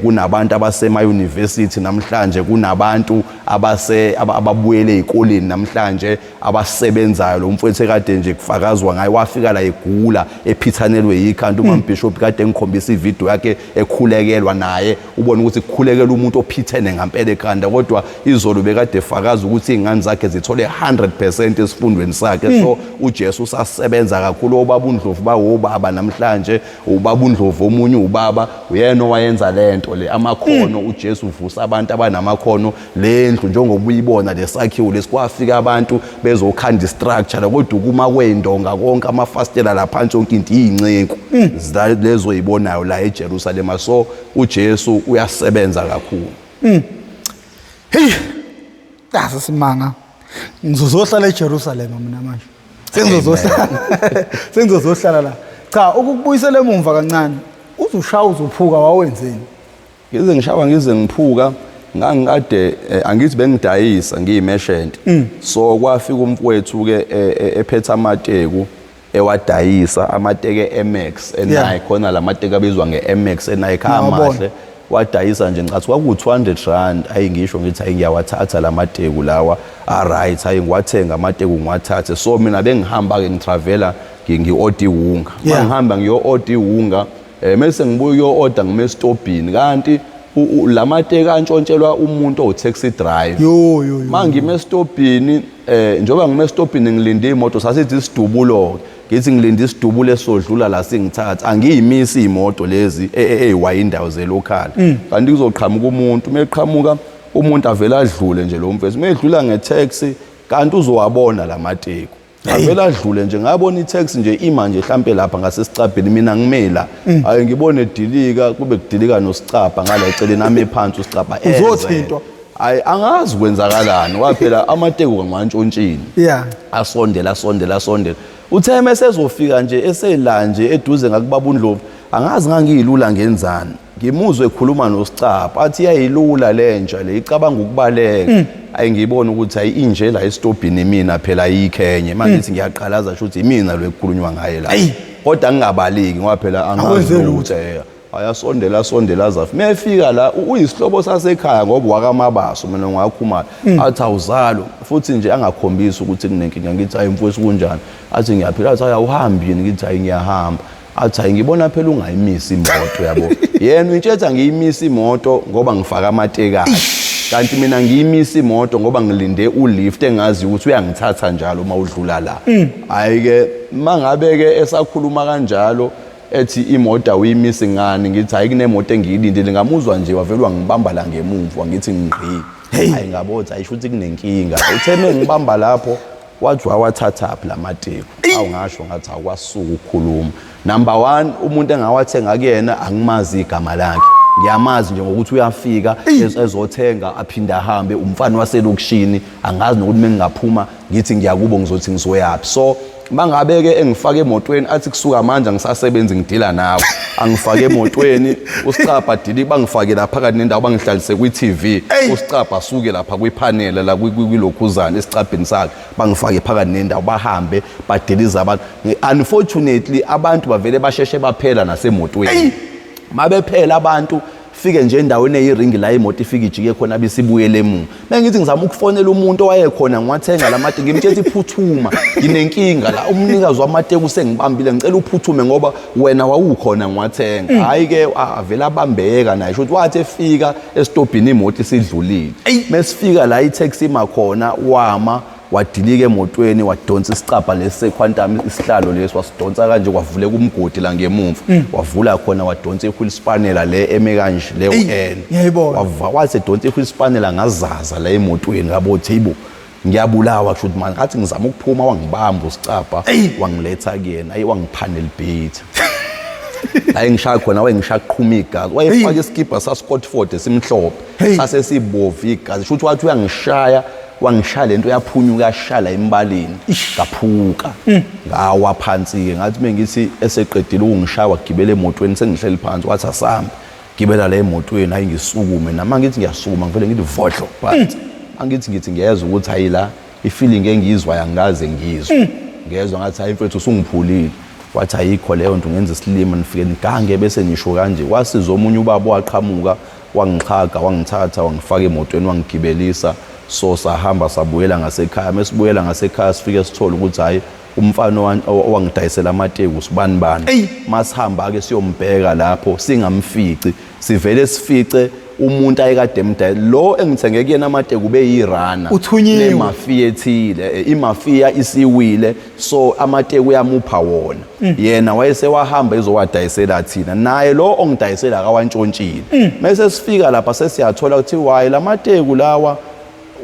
Kunabantu abasema university namhlanje, kunabantu abase ababuyele ezikoleni namhlanje, abasebenzayo. Lo mfowethu ekade nje kufakazwa ngaye wafika la egula, ephithanelwe yikhanda. Uma bishop kade engikhombisa ivideo yakhe ekhulekelwa naye, ubone ukuthi kukhulekela umuntu ophithene ngampela ekhanda, kodwa izolo bekade efakaza ukuthi iy'ngane zakhe zithole 100% esifundweni sakhe. So uJesu usasebenza kakhulu. Obaba uNdlovu bawobaba namhlanje, ubaba uNdlovu omunye ubaba uyena owayenza lento le, amakhono. UJesu uvusa abantu abanamakhono. Le ndlu njengoba uyibona, lesakhiwo lesikwafika abantu bezokhanda istructure, kodwa ukuma kwendonga konke, amafastela laphansi, yonke into iyinceku lezo oyibonayo la eJerusalema. So uJesu uyasebenza kakhulu. Hey, asa simanga, ngizozohlala eJerusalem mina manje, sengizozohlala la. Cha, ukukubuyisela emumva kancane, uzushaya uzuphuka, wawenzeni? Ngize ngishawa, ngize ngiphuka, ngangikade angithi bengidayisa, ngiyimerchant. So kwafika umfowethu ke ephethe amateku, ewadayisa amateke MX enayi khona lamateke abizwa nge-MX enayi. Ngiyawabona. Amahle, wadayisa nje, ngicathi kwaku-200 rand. Ayi, ngisho ngithi hayi, ngiyawathatha la mateku lawa, alright, hayi, ngiwathenga amateku, ngiwathathe. So mina bengihamba-ke, ngitravela, ngi-order iwunga. Mangihamba ngiyo-order iwunga, mase ngibuya uyo-order, ngime esitobhini, kanti la mateki antshontshelwa umuntu owu-taxi driver. Yo yo yo. Mangime esitobhini, njengoba ngime esitobhini ngilinde imoto, sasithi isidubulo, ngithi ngilinde isidubulo esodlula la singithatha, angiyimisi imoto lezi eyiwaye indawo zelocal, kanti kuzoqhamuka umuntu. Meqhamuka umuntu, avela adlule nje lo mfethu, medlula nge-taxi, kanti uzowabona la mateku, avela adlule nje. Ngabona i-taxi nje ima nje hlampe lapha ngasesicabheni, mina ngimela, hayi, ngibone edilika, kube kudilika nosicabha ngala eceleni, ame phansi usicabha, eze. Uzothintwa. Hayi, angazi kwenzakalani, waphela amateku ngiwantshontshini. Asondela, asondela, asondela, uthe mesezofika nje, esela nje eduze ngakubaba uNdlovu, angazi ngangiyilula ngenzani, ngimuzwe ekhuluma nosicapha, athi iyayilula lenja le, icabanga ukubaleka. Ayi, ngibona ukuthi ayi, inje la esitobhini, mina phela ayikho enye. Manje ngithi ngiyaqalaza, sho ukuthi imina lo ekukhulunywa ngaye la, kodwa ngingabaleki ngoba phela angazi Akwenze lutho. Ayasondela, asondela, azafi mefika la, uyisihlobo sasekhaya ngoba wakamabaso, mina ngiwakhumala. Athi awuzalo futhi nje, angakhombisi ukuthi kunenkinga. Ngithi hayi mfowethu, kunjani? Athi ngiyaphila. Athi hayi, awuhambi yini? Ngithi hayi, ngiyahamba. Athi hayi, ngibona phela ungayimisi imoto, yabo. Yena uyitshetha ngiyimisa imoto ngoba ngifaka amatekati, kanti mina ngiyimisa imoto ngoba ngilinde ulift engazi ukuthi uyangithatha njalo uma udlula la. Hayi-ke, mangabe-ke esakhuluma kanjalo, ethi imoto awuyimisi ngani? Ngithi hayi, kunemoto engiyilindile. Ngamuzwa nje, wavele wangibamba la ngemuva, ngithi ngqi, hayi, ngabona hayi, shuthi kunenkinga. Uthe mengibamba lapho, wathi wawathathaphi la mateku? Awu, ngasho ngathi akwasuka ukukhuluma. Number one, umuntu engawathenga kuyena angimazi igama lakhe, ngiyamazi nje ngokuthi uyafika ezothenga aphinde ahambe, umfana waselokishini, angazi nokuthi mengingaphuma ngithi ngiyakubo ngizothi ngizoyaphi. So mangabe-ke engifake emotweni, athi kusuka manje angisasebenzi, ngidila nawe. Angifake emotweni, usicabha dili, bangifake la phakathi nendawo, bangihlalise kwi-TV, usicabha asuke lapha kwiphanela la kwilokhuzana esicabheni sakhe, bangifake phakathi nendawo, bahambe badilize abantu. Unfortunately abantu bavele basheshe baphela nasemotweni. Mabephela abantu, fike nje endaweni eyiringi la imoto ifike ijike khona, bisibuyele emuva. Mengithi ngizama ukufonela umuntu owayekhona ngiwathenga la mateki, ngimtshela ukuthi phuthuma, nginenkinga la, umnikazi wamateki usengibambile, ngicela uphuthume ngoba wena wawukhona ngiwathenga. Hhayi-ke, avele abambeka naye, sho ukuthi wathi efika esitobhini imoto isidlulile. Mesifika la i-taxi ima khona, wama. Wadilika emotweni, wadonsa isicabha lesi seQuantum, isihlalo lesi wasidonsa kanje, kwavuleka umgodi la ngemumva. Wavula khona, wadonsa i-wheel spanela le eme kanje leyo Eyi, N. ngiyayibona. Wathi edonsa i-wheel spanela, ngazaza la emotweni, ngabothi hayibo, ngiyabulawa. Kusho ukuthi manje ngathi ngizama ukuphuma, wangibamba usicabha, wangiletha kuyena. Ayi, wangiphanel beat la engishaya khona, wayengishaya qhuma igazi, wayefaka isikibha saScotford esimhlophe. Hey. Sase sibovu igazi. Shuthi wathi uyangishaya, wangishaya lento yaphunyuka, yashaya la embaleni, ngaphuka, ngawa phansi-ke. Ngathi mengithi eseqedile ukungishaya, wagibela emotweni, sengihleli phansi, wathi asambe, gibela la emotweni. Hayi, ngisukume nama ngithi ngiyasukuma, ngivele ngithi vodlo phansi. Angithi ngithi ngiyezwa ukuthi hayi, la i-feeling engiyizwayo angikaze ngizwe. Ngezwa ngathi hayi mfethu, usungiphulile. Wathi ayikho leyo nto, ngenza isilima, nifike nigange bese nisho kanje. Kwasiza omunye ubaba, waqhamuka, wangixhaga, wangithatha, wangifaka emotweni, wangigibelisa. So sahamba, sabuyela ngasekhaya. Mesibuyela ngasekhaya, sifike sithole ukuthi hhayi, umfana owangidayisela amateku sibani bani. Eyi. Masihamba-ke siyombheka lapho, singamfici. Sivele sifice umuntu ayekade emdayela lo engithenge kuyena amateku beyirana. Uthunyiwe. Lemafiya ethile. Imafiya isiwile, so amateku uyamupha wona. Yena wayesewahamba ezowadayisela thina, naye lo ongidayisela akawantshontshile. Mase sifika lapha, sesiyathola ukuthi wayi lamateku lawa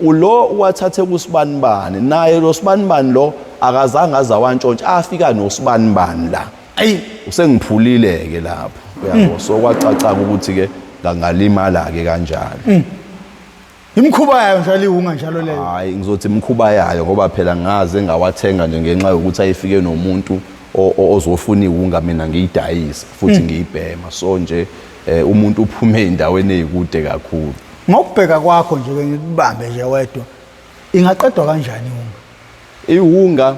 ulo uwathathe kusibanibani, naye lo sibanibani lo akazange aze awantshontshe, afika nosibanibani la. Ayi. Usengiphulile-ke lapho, uyabo. So kwacaca ukuthi-ke ngalimala-ke kanjalo. Imikhuba yayo njalo iwunga njalo leyo. Hayi, ngizothi imikhuba yayo, ngoba phela ngaze ngawathenga nje ngenxa yokuthi ayifike nomuntu ozofuna iwunga, mina ngiyidayisa futhi ngiyibhema. So nje umuntu uphume ey'ndaweni ey'kude kakhulu. Ngokubheka kwakho nje ke, ngikubambe nje wedwa, ingaqedwa kanjani iwunga? Iwunga?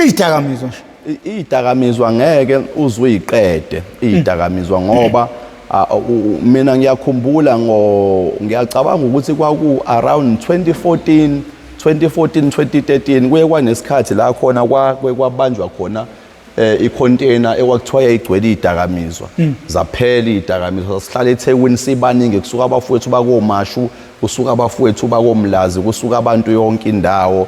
Izidakamizwa nje. Iy'dakamizwa ngeke uze uyiqede iy'dakamizwa, ngoba mina ngiyakhumbula ngiyacabanga ukuthi kwaku around 2014, 2014 2013, kuye kwanesikhathi la khona kwabanjwa khona i-container ekwakuthiwa yayigcwele iy'dakamizwa. Zaphela iy'dakamizwa. Sihlala eThekwini sibaningi, kusuka abafowethu bakoMashu, kusuka abafowethu bakoMlazi, kusuka abantu yonke indawo.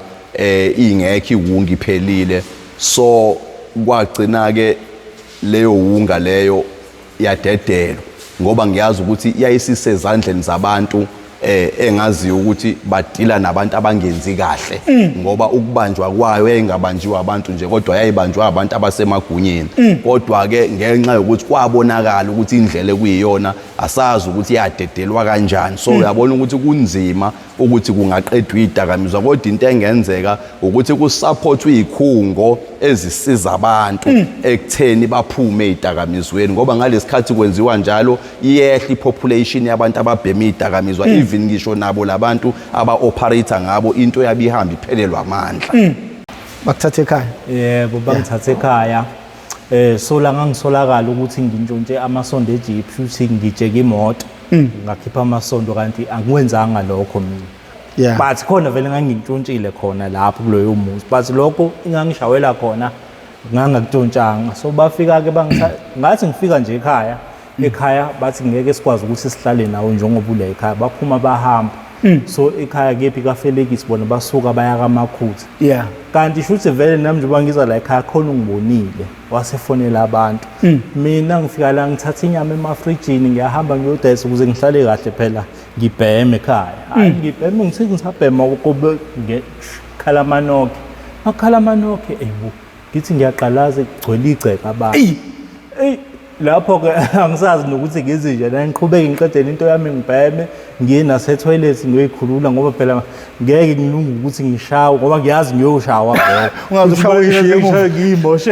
Ingekho iwunga, iphelile. So kwagcina ke leyo wunga leyo yadedelwa, ngoba ngiyazi ukuthi yayisisezandleni zabantu engaziyo ukuthi badila nabantu abangenzi kahle, ngoba ukubanjwa kwayo yayingabanjiwe abantu nje, kodwa yayibanjwa abantu abasemagunyeni. Kodwa ke ngenxa yokuthi kwabonakala ukuthi indlela ekuyiyona, asazi ukuthi yadedelwa kanjani. So uyabona ukuthi kunzima ukuthi kungaqedwa iy'dakamizwa, kodwa into engenzeka ukuthi kusupportwe iy'khungo ezisiza abantu ekutheni baphume ey'dakamizweni, ngoba ngalesi khathi kwenziwa njalo iyehla i-population yabantu ababhema iy'dakamizwa. Even ngisho nabo labantu aba-operate ngabo, into yabe ihamba iphelelwa amandla. Bakuthatha ekhaya? Yebo, bangithatha ekhaya. So la ngangisolakala ukuthi ngintshontshe amasondo ejeep, futhi ngijeke imoto, ngakhipha amasondo, kanti angiwenzanga lokho mina. But khona vele ngangintshontshile khona lapho kuloyo muzi, but lokho ingangishawela khona ngangakutshontshanga. So bafika-ke bangitha, ngathi ngifika nje ekhaya, bathi ngeke sikwazi ukuthi sihlale nawe njengoba ula ekhaya. Baphuma bahamba. So ekhaya kephi kaFelekisi, bona basuka baya kaMakhutha. Kanti shuthi vele nami njengoba ngiza la ekhaya khona ungibonile, wasefonela abantu. Mina ngifika la, ngithatha inyama emafrijini, ngiyahamba ngiyodayisa ukuze ngihlale kahle phela, ngibheme ekhaya. Hayi, ngibheme, ngithi ngisabhema, kube khala amanokhe, makhala amanokhe, eyibo, ngithi ngiyaqalaza, kugcwele igceke abantu. Eyi, lapho-ke angisazi nokuthi ngenze njani. Ngiqhubeke ngiqedele into yami, ngibheme, ngiye nase-toilet ngiyoyikhulula, ngoba phela ngeke ngilunge ukuthi ngishawe, ngoba ngiyazi ngiyoshawa vele. Ungaze ushawe uyishiye emuva. Ngiyimoshe,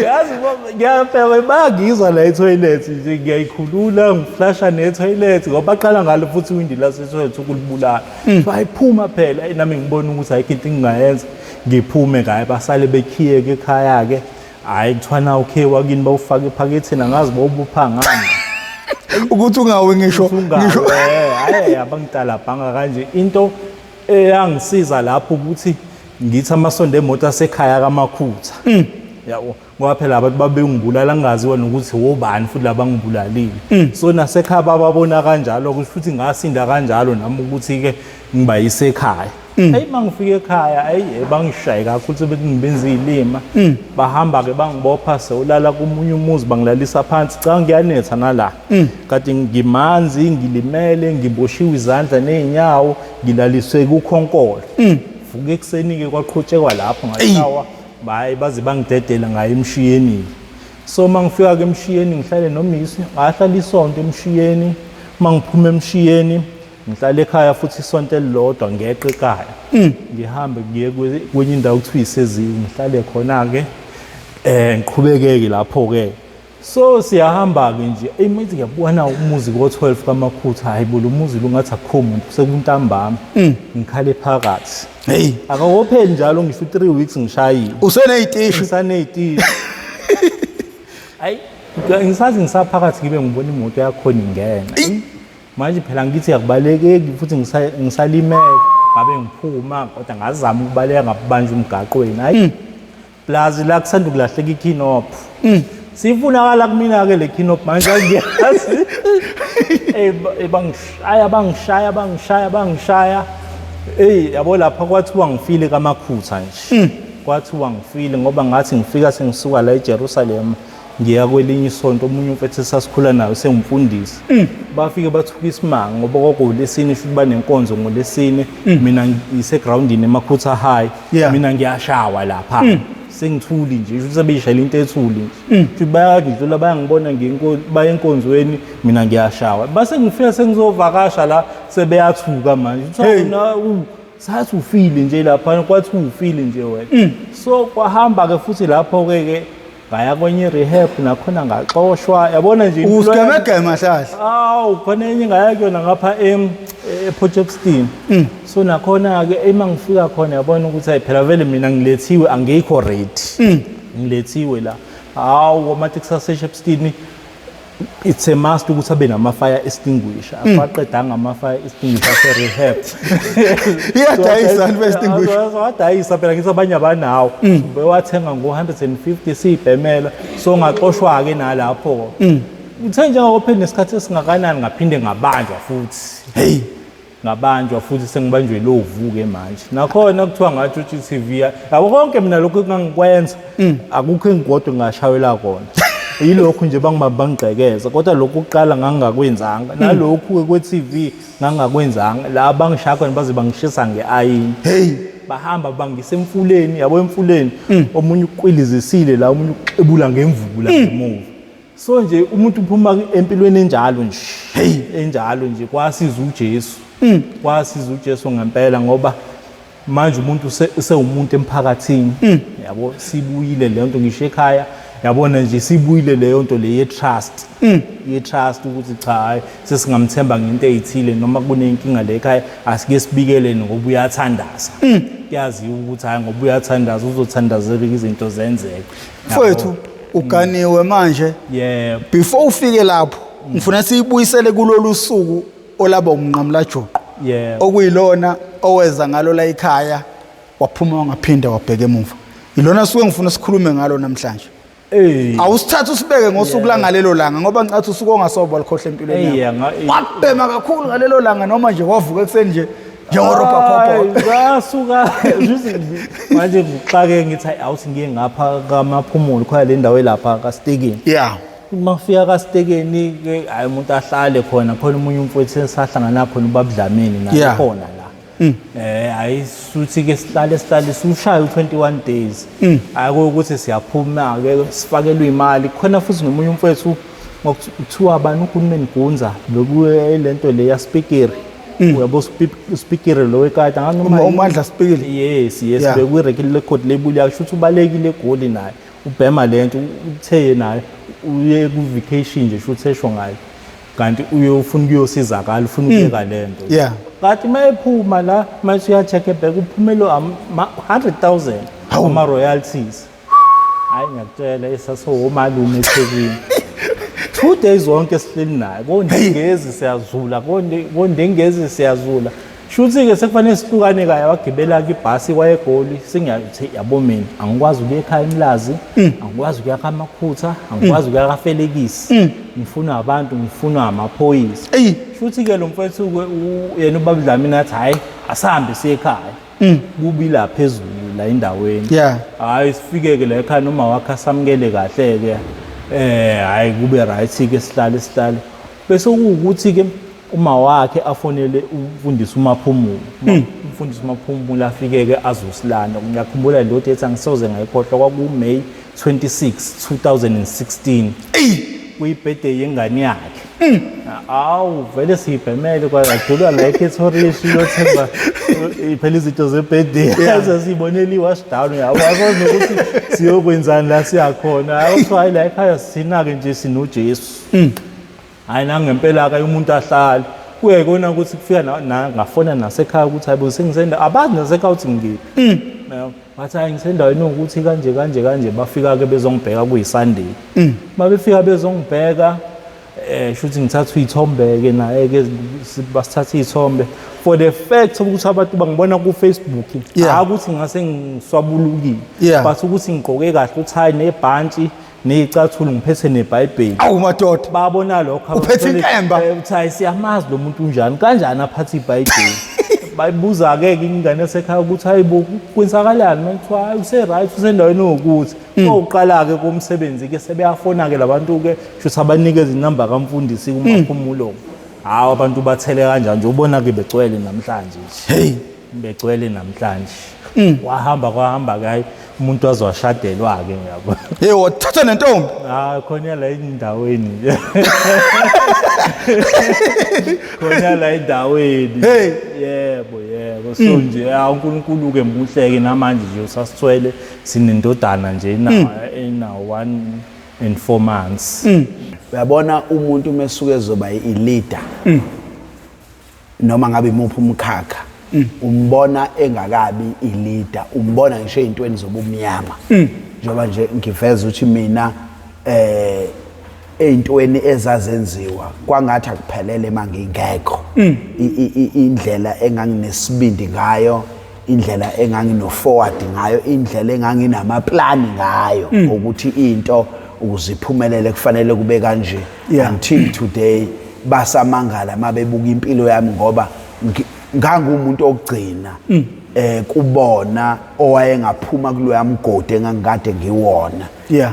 yazi, ngiyabhema, bayangizwa la e-toilet nje. Ngiyayikhulula, ngiflasha ne-toilet, ngoba baqala ngalo futhi iwindi lase-toilet ukulibulala. So ayiphuma phela. Eyi, nami ngibona ukuthi ayikho into engingayenza, ngiphume ngaye, basale bekhiyeke ekhaya-ke. Hhayi, kuthiwa na ukhiye wakini bawufake ephaketheni, angazi bawubupha ngani. Ukuthi ungawi ngisho ngisho. Hayi, abangitalabhanga kanje. Into eyangisiza lapho ukuthi ngithi amasondo emoto asekhaya kaMakhutha, yabo, ngoba phela abantu babengibulala ngingaziwa nokuthi wobani futhi labangibulalile. So nasekhaya bababona kanjalo, futhi ngasinda kanjalo nami ukuthi-ke ngibayise ekhaya. Eyi, uma ngifika ekhaya, eyi, bangishaye kakhulu, sebethi ngibenza iy'lima. Bahamba-ke bangibopha, sewulala komunye umuzi, bangilalisa phansi. Cha, ngiyanetha nala, kade ngimanzi, ngilimele, ngiboshiwe izandla ney'nyawo, ngilaliswe kukhonkolo. Vuka ekuseni-ke, kwaqhutshekwa lapho, ngashawa, hayi, baze bangidedela, ngaye emshiyeni. So uma ngifika-ke emshiyeni, ngihlale nomisi, ngahlala isonto emshiyeni. Uma ngiphuma emshiyeni, ngihlala ekhaya futhi isonto elilodwa, ngeqe ekhaya, ngihambe ngiye kwenye indawo kuthiwa iseziwe, ngihlale khona-ke, ngiqhubekeke lapho-ke. So siyahamba-ke nje, imithi ngiyabona umuzi ko-12 kaMakhutha. Hayi bo, lo muzi lo ngathi akukho muntu, sekuntambama, ngikhale phakathi. Hey. Akakopheli njalo, ngisho u-3 weeks ngishayile. Useney'tishi. Ngisaney'tishi. Hayi, ngisazi ngisaphakathi, ngibe ngibona imoto yakhona ingena. Manje phela ngithi akubalekeki futhi, ngisalimele, ngabe ngiphuma, kodwa ngazama ukubaleka, ngabanjwa emgaqweni. Hayi, plus la kusanda ukulahleka ikhinophu, sifunakala kumina-ke le khinophu manje, angiyazi. Bangishaya, bangishaya, bangishaya, bangishaya. Eyi, yabo, lapha kwathiwa ngifile kaMakhutha nje, kwathiwa ngifile, ngoba ngathi ngifika sengisuka la eJerusalem ngiya kwelinye isonto, omunye umfethu esasikhula nayo sengumfundisi, bafike bathuka isimanga, ngoba kwakuwulesine, futhi banenkonzo ngolesine, mina ngisegrawundini eMakhutha High. Mina ngiyashawa lapha, sengithuli nje, futhi sebeyishayela into ethuli nje, futhi bayangidlula, bayangibona, baya enkonzweni, mina ngiyashawa. Base ngifika sengizovakasha la, sebeyathuka manje. Hey. Kuthiwa sathi ufile nje lapha, kwathi ufile nje wena. So kwahamba-ke futhi lapho-ke ke ngaya kwenye i-rehab, nakhona ngaxoshwa, yabona nje impilo yami. Usigemegema hlahla. Awu, khona enye ngaya kuyona ngapha ePort Shepstone. So nakhona-ke uma ngifika khona, yabona ukuthi hayi phela vele mina ngilethiwe, angikho ready, ngilethiwe la. Hawu, amateksi aseShepstone, it's a must ukuthi abe nama-fire extinguisher. Akaqedanga ama-fire extinguisher ase-rehab. Iyadayisa i-fire extinguisher. Wadayisa phela, ngithi abanye abanawo, bewathenga ngo-150, siyibhemela. So ngaxoshwa-ke nalapho. Uthe njengoba nesikhathi esingakanani, ngaphinde ngabanjwa futhi. Hey. Ngabanjwa futhi, sengibanjwe lovu-ke manje. Nakhona kuthiwa ngatshontsha i-TV. Yabo, konke mina lokhu engangikwenza, akukho engikodwa engingashayela kona. Yilokhu nje bangibamba bangigqekeza, kodwa lokhu kuqala ngangingakwenzanga, nalokhu-ke kwe-TV ngangingakwenzanga. La bangishaya khona, baze bangishisa nge-ayini. Hey. Bahamba bangisa emfuleni, yabo, emfuleni, omunye uqwilizisile la, omunye uxebula ngemvula ngemuva. So nje umuntu uphuma empilweni enjalo nje, hey, enjalo nje. Kwasiza uJesu, kwasiza uJesu ngempela, ngoba manje umuntu usewumuntu emphakathini, yabo. Sibuyile le nto ngisho ekhaya, yabona nje, sibuyile leyo nto le ye-trust, ye-trust ukuthi cha, hayi, sesingamthemba ngento ey'thile, noma kunenkinga le ekhaya, asike sibikeleni ngoba uyathandaza. Kuyaziwa ukuthi hhayi, ngoba uyathandaza, uzothandazela izinto zenzeke. Mfowethu, uganiwe manje. Yebo. Before ufike lapho, ngifuna siyibuyisele kulolu suku olaba umnqamulajuqu, okuyilona oweza ngalo la ekhaya, waphuma, wangaphinda wabheka emuva. Ilona suke ngifuna sikhulume ngalo namhlanje. Awusithathe usibeke ngosuku langalelo langa, ngoba ngicathi usuku ongasobo walikhohle empilweni Eyi, yakho. Wabhema kakhulu ngalelo langa, noma nje wavuka ekuseni nje njengorobha Hayi, Cobbold? Ngasuka manje ngixake, ngithi hayi, awuthi ngiye ngapha kaMaphumulo, khona le ndawo elapha kaStekeni. Uma kufika kaStekeni ke, hayi, umuntu ahlale khona khona, omunye umfowethu esahlangana khona, uBabudlamini, naye khona la. Hayi, suthi ke sihlale, sihlale, siushaya u21 days. Hayi, ukuthi siyaphuma ke, sifakelwe imali khona futhi nomunye umfowethu ngokuthiwa bani, uGoodman Gunza, lokuye lento le yaSpikiri. Uyabo, Spikiri lo wekade anganoma uMandla Spikiri. Yes. Bekwi-record label yakhe, shuthi ubalekile eGoli naye, ubhema lento, uthe naye uye ku-vacation nje, shuthi esho ngayo, kanti uye ufuna ukuyosizakala, ufuna ukuyeka lento. Kanti uma ephuma la manje, uya-check ebheka, uphumelo ama-100,000 ama-royalties. Hayi, ngiyakutshela, esasowomalume eThekwini, 2 days zonke sihleli naye kondengezi, siyazula kondengezi, siyazula. Shuthi-ke sekufanele sihlukane kaya wagibela-ke ibhasi wayeGoli sengiyathi yabo mina angikwazi ukuya ekhaya eMlazi angikwazi ukuya kaMakhutha angikwazi ukuya kaFelekisi ngifuna abantu ngifuna amaphoyisa. Eyi. Shuthi-ke lo mfethu-ke yena ubaba Dlamini athi hhayi asihambe siye ekhaya kubi la phezulu la endaweni. Hhayi sifike-ke la ekhaya noma wakhe asamukele kahle-ke hhayi kube right-ke sihlale sihlale bese kuwukuthi-ke uma wakhe afonele umfundisi uMaphumulo. Umfundisi uMaphumulo afike-ke azosilanda. Ngiyakhumbula le date angisoze ngayikhohlwa, kwaku-May 26 2016 kuyi-birthday yengane yakhe. Awu vele siyibhemele kwadlulwa la eKethorishi yothenga phela izinto ze-birthday sesiyibonela i-wash down yabo asazi nokuthi siyokwenzani la siyakhona. Hayi kuthiwa hayi la ekhaya sithina-ke nje sinoJesu. Hayi nangempela-ke umuntu ahlale kuyayikona ukuthi kufika ngafona nasekhaya ukuthi hayibo sengisenda abazi nasekhaya ukuthi ngikephi. Bathi hayi ngisendaweni ukuthi kanje kanje kanje bafika-ke bezongibheka kuyi-Sunday. Uma befika bezongibheka shuthi ngithatha iy'thombe-ke naye-ke basithatha iy'thombe for the fact ukuthi abantu bangibona ku-Facebook hayi ukuthi ngase ngiswabulukile but ukuthi ngigqoke kahle uthayi nebhantshi ney'cathulo ngiphethe nebhayibheli. Awu madoda. Babona lokho Uphethe inkemba. Uthi hayi siyamazi lo muntu unjani kanjani aphathe ibhayibheli. Bayibuza-ke ke ingane yasekhaya ukuthi hayi bo kwenzakalani manje kuthiwa hayi use-right usendaweni ewukuthi. Kokuqala-ke komsebenzi-ke sebeyafona-ke labantu-ke shuthi abanikeza inamba kamfundisi kuMaphumulo. Hawu abantu bathele kanjani nje ubona-ke begcwele namhlanje nje. Hey. Begcwele namhlanje. Wahamba kwahamba ke hayi umuntu waze washadelwa-ke ngiyabo. Hey wathatha nentombi. Ah khona la endaweni nje. Khona la endaweni. Hey. Yebo yebo. So nje ah uNkulunkulu ke muhle ke namanje nje usasithwele sinendodana nje ena 1 and 4 months. Uyabona umuntu uma esuke ezoba i-leader noma ngabe imuphi umkhakha umbona engakabi i-leader umbona ngisho ey'ntweni zobumnyama njengoba nje ngiveza ukuthi mina ey'ntweni ezazenziwa kwangathi akuphelele mangingekho indlela enganginesibindi ngayo indlela engangino-forward ngayo indlela enganginamaplani ngayo ukuthi into ukuze iphumelele kufanele kube kanje. Until today basamangala mabebuka impilo yami ngoba ngangumuntu okugcina kubona owayengaphuma kuloya mgodi engangikade ngiwona.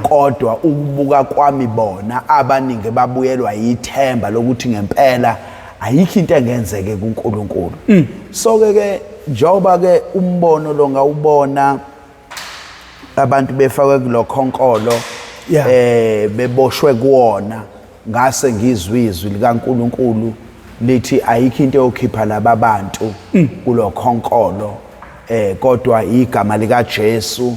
Kodwa ukubuka kwami bona abaningi babuyelwa yithemba lokuthi ngempela ayikho into engenzeke kuNkulunkulu. So ke njengoba ke umbono lo ngawubona abantu befakwe kulokhonkolo beboshwe kuwona ngase ngizwe izwi likaNkulunkulu lithi ayikho into yokhipha laba bantu kulokhonkolo kodwa igama likaJesu.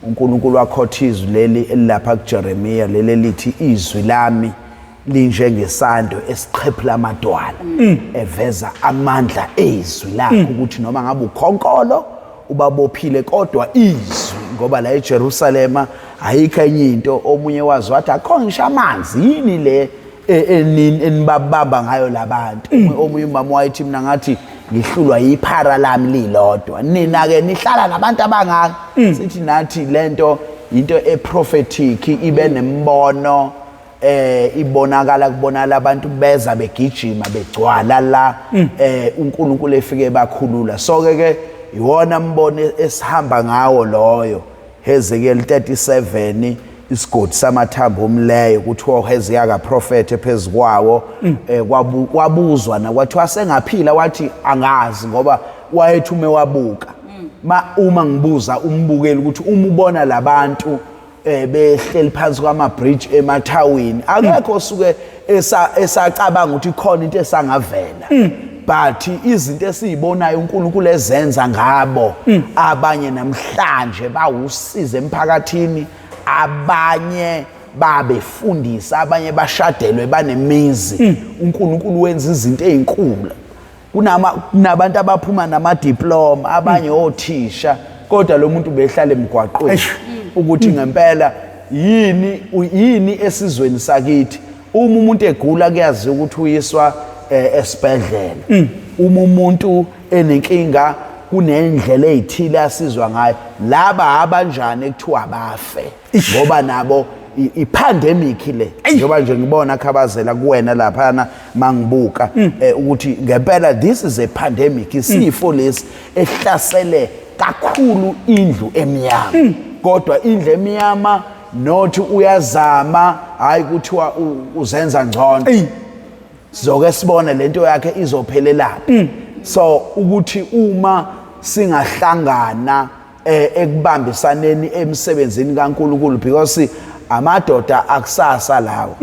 uNkulunkulu wakhotha izwi leli elilapha kuJeremiya leli lithi izwi lami linjengesando esiqhephula amadwala eveza amandla ezwi lakhe ukuthi noma ngabe ukhonkolo ubabophile kodwa izwi ngoba la eJerusalema ayikho enye into. Omunye wazi wathi akho ngisho amanzi yini le enibabamba ngayo labantu. Omunye umama wayethi mina ngathi ngihlulwa yiphara lami lilodwa nina ke nihlala nabantu abangaka. Sithi nathi lento into eprophetic ibe nembono ibonakala kubonala abantu beza begijima begcwala la uNkulunkulu efike bakhulula. So ke iwona mbono esihamba ngawo loyo Hezekiel 37 isigodi samathambo omleyo kuthiwa uHezekiya kaprofethe phezukwawo kwabuzwa nakwathiwa sengaphila wathi angazi ngoba wayethume wabuka. Uma ngibuza umbukeli ukuthi uma ubona labantu behleli phansi kwama bridge emathawini akekho osuke esacabanga ukuthi khona into esangavela. But izinto esizibonayo uNkulunkulu ezenza ngabo abanye namhlanje bawusiza emphakathini abanye babefundisa abanye bashadelwe banemizi. uNkulunkulu wenza izinto ezinkulu. Kunabantu abaphuma namadiploma abanye othisha kodwa lo muntu behlala emgwaqweni ukuthi ngempela yini esizweni sakithi. Uma umuntu egula kuyaziwa ukuthi uyiswa esibhedlela. Uma umuntu enenkinga kunendlela ezithile asizwa ngayo. Laba abanjani ekuthiwa bafe ngoba nabo i-pandemic le, njengoba nje ngibona khabazela kuwena laphana mangibuka ukuthi ngempela this is a pandemic, isifo lesi ehlasele kakhulu indlu emnyama. Kodwa indlu emnyama nothi uyazama, hayi kuthiwa uzenza ngcono, sizoke sibone lento yakhe izophelelaphi. So ukuthi uma singahlangana ekubambisaneni emsebenzini kaNkulunkulu, because amadoda akusasa lawo,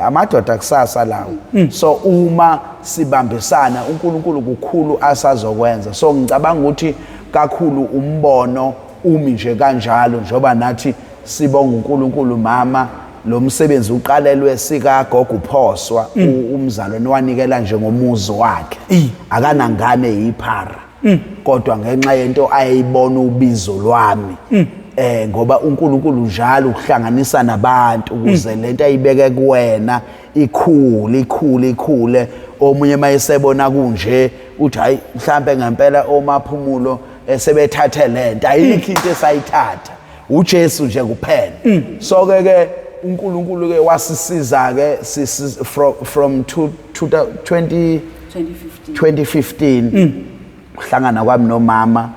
amadoda akusasa lawo. So uma sibambisana uNkulunkulu kukhulu asazokwenza. So ngicabanga ukuthi kakhulu umbono umi nje kanjalo, njengoba nathi sibonga uNkulunkulu. Mama, lo msebenzi uqalelwe sikagogo uPhoswa, umzalwane wanikela nje ngomuzi wakhe, akanangane, yiphara, kodwa ngenxa yento ayeyibona ubizo lwami, ngoba uNkulunkulu njalo ukuhlanganisa nabantu ukuze lento ayibeke kuwena ikhule, ikhule, ikhule. Omunye mayesebona kunje uthi hayi, mhlambe ngempela omaphumulo sebethathe lento, ayikho into esayithatha, uJesu nje kuphela. So ke ke uNkulunkulu ke wasisiza ke from 20 2015. 2015 uhlangana kwami nomama,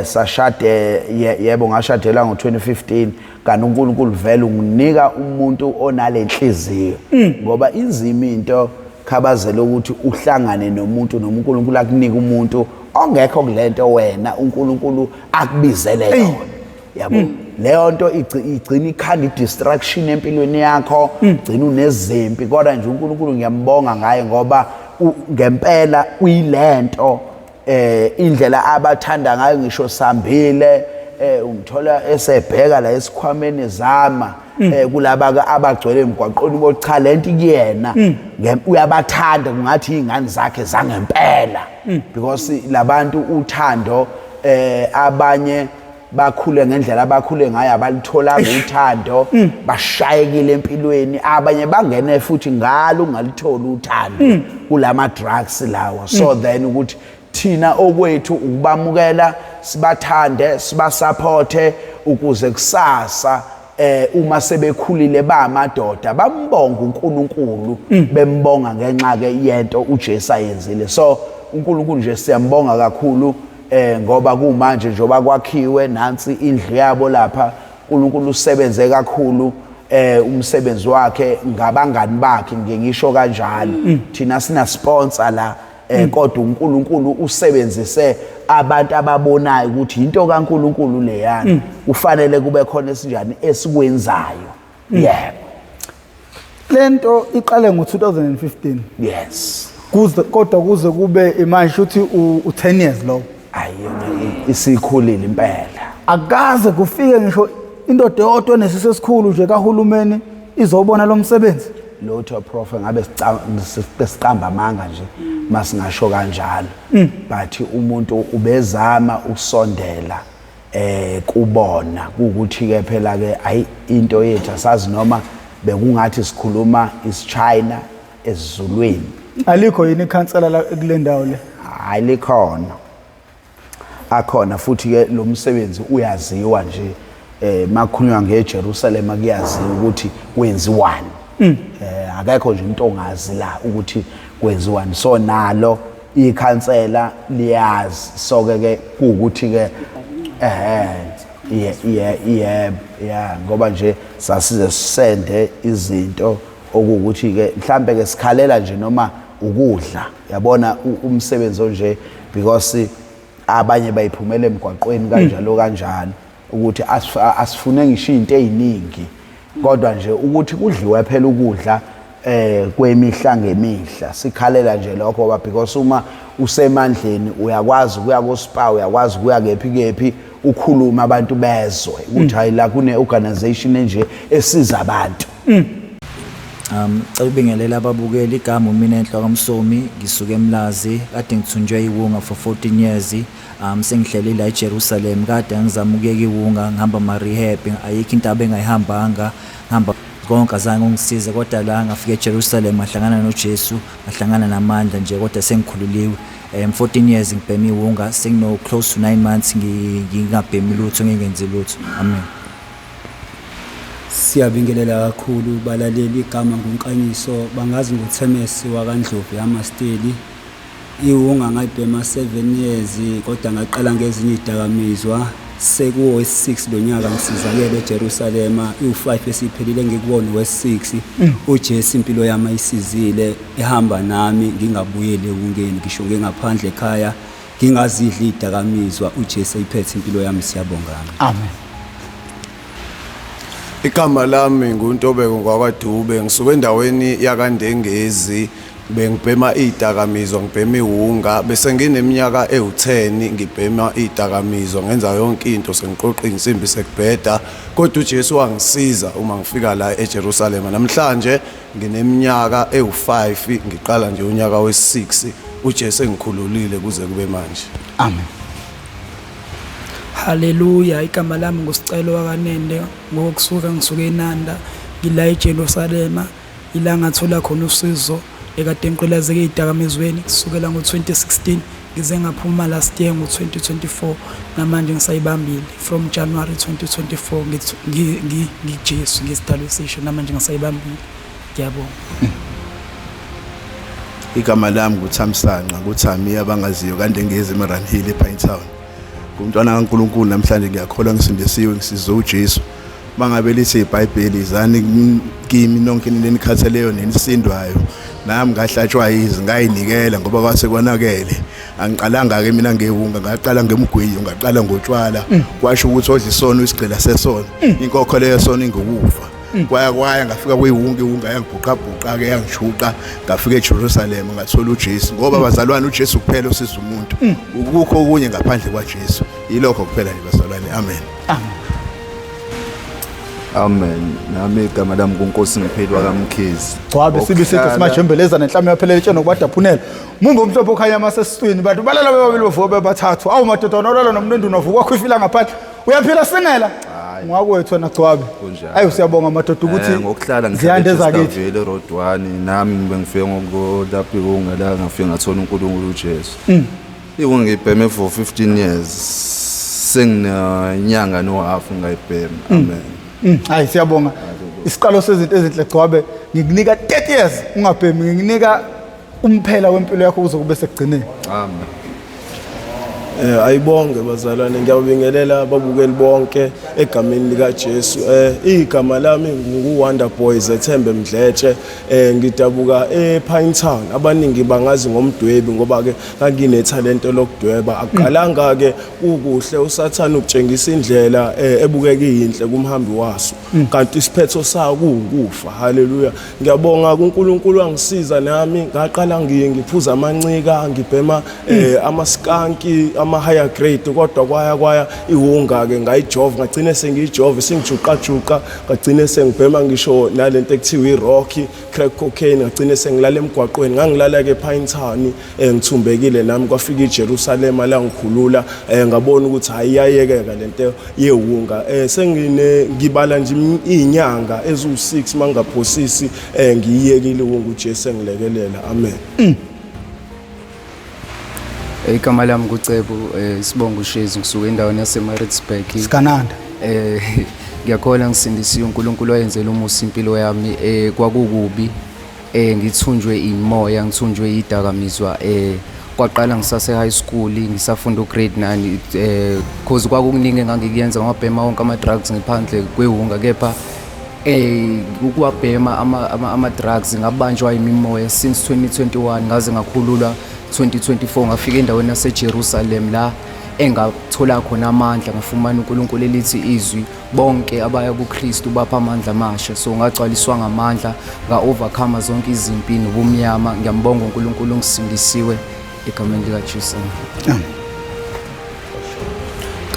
sashade, yebo, ngashadela ngo2015, kanti uNkulunkulu vele unginika umuntu onalenhliziyo, ngoba inzima into khabazela ukuthi uhlangane nomuntu noma uNkulunkulu akunika umuntu ongekho kulento wena uNkulunkulu akubizele yona, yabo. Leyo nto igcina ikhanda i-distraction empilweni yakho, igcina unezimpi. Kodwa nje uNkulunkulu ngiyambonga ngaye, ngoba ngempela uyilento, indlela abathanda ngayo, ngisho sambile umthola esebheka la esikhwameni zama kulaba ke abagcwele emgwaqweni bo, cha, lento kuyena uyabathanda kungathi izingane zakhe zangempela, because labantu uthando, abanye bakhule ngendlela abakhule ngayo, abalitholanga uthando, bashayekile empilweni. Abanye bangene futhi ngalo ungalitholi uthando kulama drugs lawa. So then ukuthi thina okwethu ukubamukela, sibathande, sibasupporte ukuze kusasa uma sebekhulile bamadoda bambonga uNkulunkulu, bembonga ngenxa ke yento uJesu ayenzile. So uNkulunkulu nje siyambonga kakhulu, ngoba kumanje njengoba kwakhiwe nansi indlu yabo lapha, uNkulunkulu usebenze kakhulu umsebenzi wakhe ngabangani bakhe, ngike ngisho kanjalo. Thina sina sponsor la, kodwa uNkulunkulu usebenzise abantu ababonayo ukuthi into kaNkulunkulu leyana, kufanele kube khona esinjani esikwenzayo, yebo. Lento iqale ngo-2015? Yes. Kuze kodwa kuze kube imanje uthi u-10 years lo. Ayona isikhulile impela. Akaze kufike ngisho indoda eyodwa enesiso esikhulu nje kahulumeni izobona lo msebenzi? Lutho, prof, ngabe siqamba amanga nje masingasho kanjalo, but umuntu ubezama ukusondela kubona ukuthi ke phela ke ayi into yethu asazi noma bekungathi sikhuluma isiChina esiZulwini. Alikho yini ikhansela la kule ndawo le? Hayi, likhona, akhona futhi ke lo msebenzi uyaziwa nje, makhulunywa ngeJerusalem kuyaziwa ukuthi kwenziwani. Akekho nje umuntu ongazi la ukuthi kwenziwani, so nalo ikhansela liyazi. So ke ke kuukuthi ke ye ye ye ya, ngoba nje sasize sisende izinto okuwukuthi ke mhlambe ke sikhalela nje noma ukudla, yabona, umsebenzi onje, because abanye bayiphumela emgwaqweni kanjalo kanjalo, ukuthi asifune ngisho izinto eziningi, kodwa nje ukuthi kudliwe phela ukudla kwemihla ngemihla, sikhalela nje lokho, ngoba because uma usemandleni uyakwazi ukuya ko-Spar, uyakwazi ukuya kephi kephi, ukhuluma abantu bezwe ukuthi hayi, la kune organization enje esiza abantu. Cela ubingelela ababukeli, igama uMina Enhloko kaMsomi, ngisuke eMlazi, kade ngithunjwe iwunga for 14 years. Sengihleli la eJerusalem, kade ngizama ukuyeka iwunga, ngihamba ama rehab, ayikho into abengayihambanga. Ngihamba Konke azange ungisize kodwa la ngafika eJerusalem ngahlangana noJesu, ngahlangana namandla nje kodwa sengikhululiwe. 14 years ngibhema iwunga, sengino close to 9 months ngingabhemi lutho, ngingenzi lutho. Amen. Siyabingelela kakhulu balaleli, igama nguNkanyiso, bangazi ngoThemesi wakaNdlovu yaMasteli. Iwunga ngayibhema 7 years kodwa ngaqala ngezinye izidakamizwa. Sekuwo-6 lo nyaka ngisizakele eJerusalema, iwu-5 esiphelile ngikuwona we-6. UJesu impilo yami ayisizile, ehamba nami ngingabuyeli ewungeni, ngisho ngingaphandle ekhaya ngingazidli izidakamizwa, uJesu eyiphethe impilo yami. Siyabonga. Amen. Igama lami nguNtobeko ngwakwaDube, ngisuka endaweni yakaNdengezi. Bengibhema izidakamizwa, ngibhema iwunga, bese ngineminyaka ewu-10 ngibhema izidakamizwa, ngenza yonke into, sengiqoqa insimbi sekubheda, kodwa uJesu wangisiza uma ngifika la eJerusalema. Namhlanje ngineminyaka ewu-5, ngiqala nje unyaka we-6, uJesu engikhululile kuze kube manje. Amen. Haleluya, igama lami nguSicelo wakaNende, ngokusuka ngisuke eNanda, ngila eJerusalema, ila ngathola khona usizo ekade ngiqilazeke ey'dakamizweni kusukela ngo-2016 ngize ngaphuma last year ngo-2024, namanje ngisayibambile from January 2024 ngiJesu ngesidalo esisha, namanje ngisayibambile. Ngiyabonga. Igama lami nguThamsanqa, nguThami abangaziyo kaNdengezi eMaranhill ePinetown. Ngumntwana kaNkulunkulu namhlanje, ngiyakholwa ngisindisiwe, ngisizwe uJesu. Mangabe lithi iBhayibheli, izani kimi nonke nina enikhatheleyo nenisindwayo. Nami ngahlatshwa yizi, ngayinikela ngoba kwase konakele. Angiqalanga ke mina ngewunga, ngaqala ngemgwinyo, ngaqala ngotshwala. Kwasho ukuthi odla isono isigqila sesono. Inkokho leyo sono ingukufa. Kwaya kwaya ngafika kwiwunga, iwunga yangibhuqa ke, yangishuqa, ngafika eJerusalem ngathola uJesu, ngoba bazalwane uJesu kuphela osiza umuntu, ukukho okunye ngaphandle kwaJesu. Yilokho kuphela nje bazalwane. Amen. Amen. Nami igama lami kuNkosi ngiphilwa kaMkhize. Gcwabe sibe sithi simajembeleza nenhlama yaphelela etsheni nokubadaphunela. Mumbo omhlophe okhanya amasesiswini, bantu balala bebabili bavuka bebathathu. Awu madoda, nolala nomntu unavuka kwakhwifila ngaphandle. Uyaphila singela? Ngakwethu wena Gcwabe. Kunjalo. Ayi siyabonga madoda ukuthi Ngokuhlala ziyanda ezakithi. Vele Road 1 nami ngibe ngifike ngokulapha iwunga la, ngafike ngathola uNkulunkulu uJesu. Iwunga ngibheme for 15 years. Senginenyanga no half ngayibhema. Amen. Hayi siyabonga. Isiqalo sezinto ezinhle Gcwabe, ngikunika 30 years ungabhemi, ngikunika umphela wempilo yakho kuze kube sekugcineni. Amen. Ayibonge bazalwane, ngiyabingelela ababukeli bonke egameni lika Jesu. Igama lami ngu Wonder Boy Zethembe Mdletshe. Ngidabuka ePinetown. Abaningi bangazi ngomdwebi ngoba ke nganginethalente lokudweba. Akuqalanga ke kukuhle, uSathane ukutshengisa indlela ebukeka iyinhle kumhambi waso, kanti isiphetho sawo kuwukufa. Haleluya. Ngiyabonga kuNkulunkulu wangisiza nami, ngaqala ngiphuza amancika, ngibhema amaskanki ama higher grade, kodwa kwaya kwaya iwunga ke ngayijova, ngagcine sengiyijova sengijuqa juqa, ngagcine sengibhema ngisho nalento ekuthiwa irock, crack cocaine, ngagcine sengilala emgwaqweni. Ngangilala ke ePinetown, ngithumbekile nami, kwafika iJerusalema la ngikhulula, ngabona ukuthi hayi iyayekeka lento yewunga. Sengine ngibala nje izinyanga eziwu6 mangaphosisi, ngiyiyekile iwunga, uJesu engilekelela. Amen. Igama lami nguCebo, isibongo uShezi, ngisuka endaweni yaseMaritzburg. Sikananda. Ngiyakholwa ngisindisiwe, uNkulunkulu wayenzela umusa impilo yami. Kwakukubi, ngithunjwe imoya, ngithunjwe idakamizwa. Kwaqala ngisase high school, ngisafunda ugrade 9, cause kwakukuningi engangikuyenza, ngabhema wonke ama drugs ngiphandle kwewunga, kepha ukuwabhema ama drugs ngabanjwa imimoya since 2021, ngaze ngakhululwa 2024, ngafika endaweni yaseJerusalem la engathola khona amandla, ngafumana uNkulunkulu elithi izwi bonke abaya kuKristu bapha amandla amasha. So ngagcwaliswa ngamandla, nga-overcome zonke izimpi nobumnyama. Ngiyambonga uNkulunkulu, ngisindisiwe egameni likaJesu.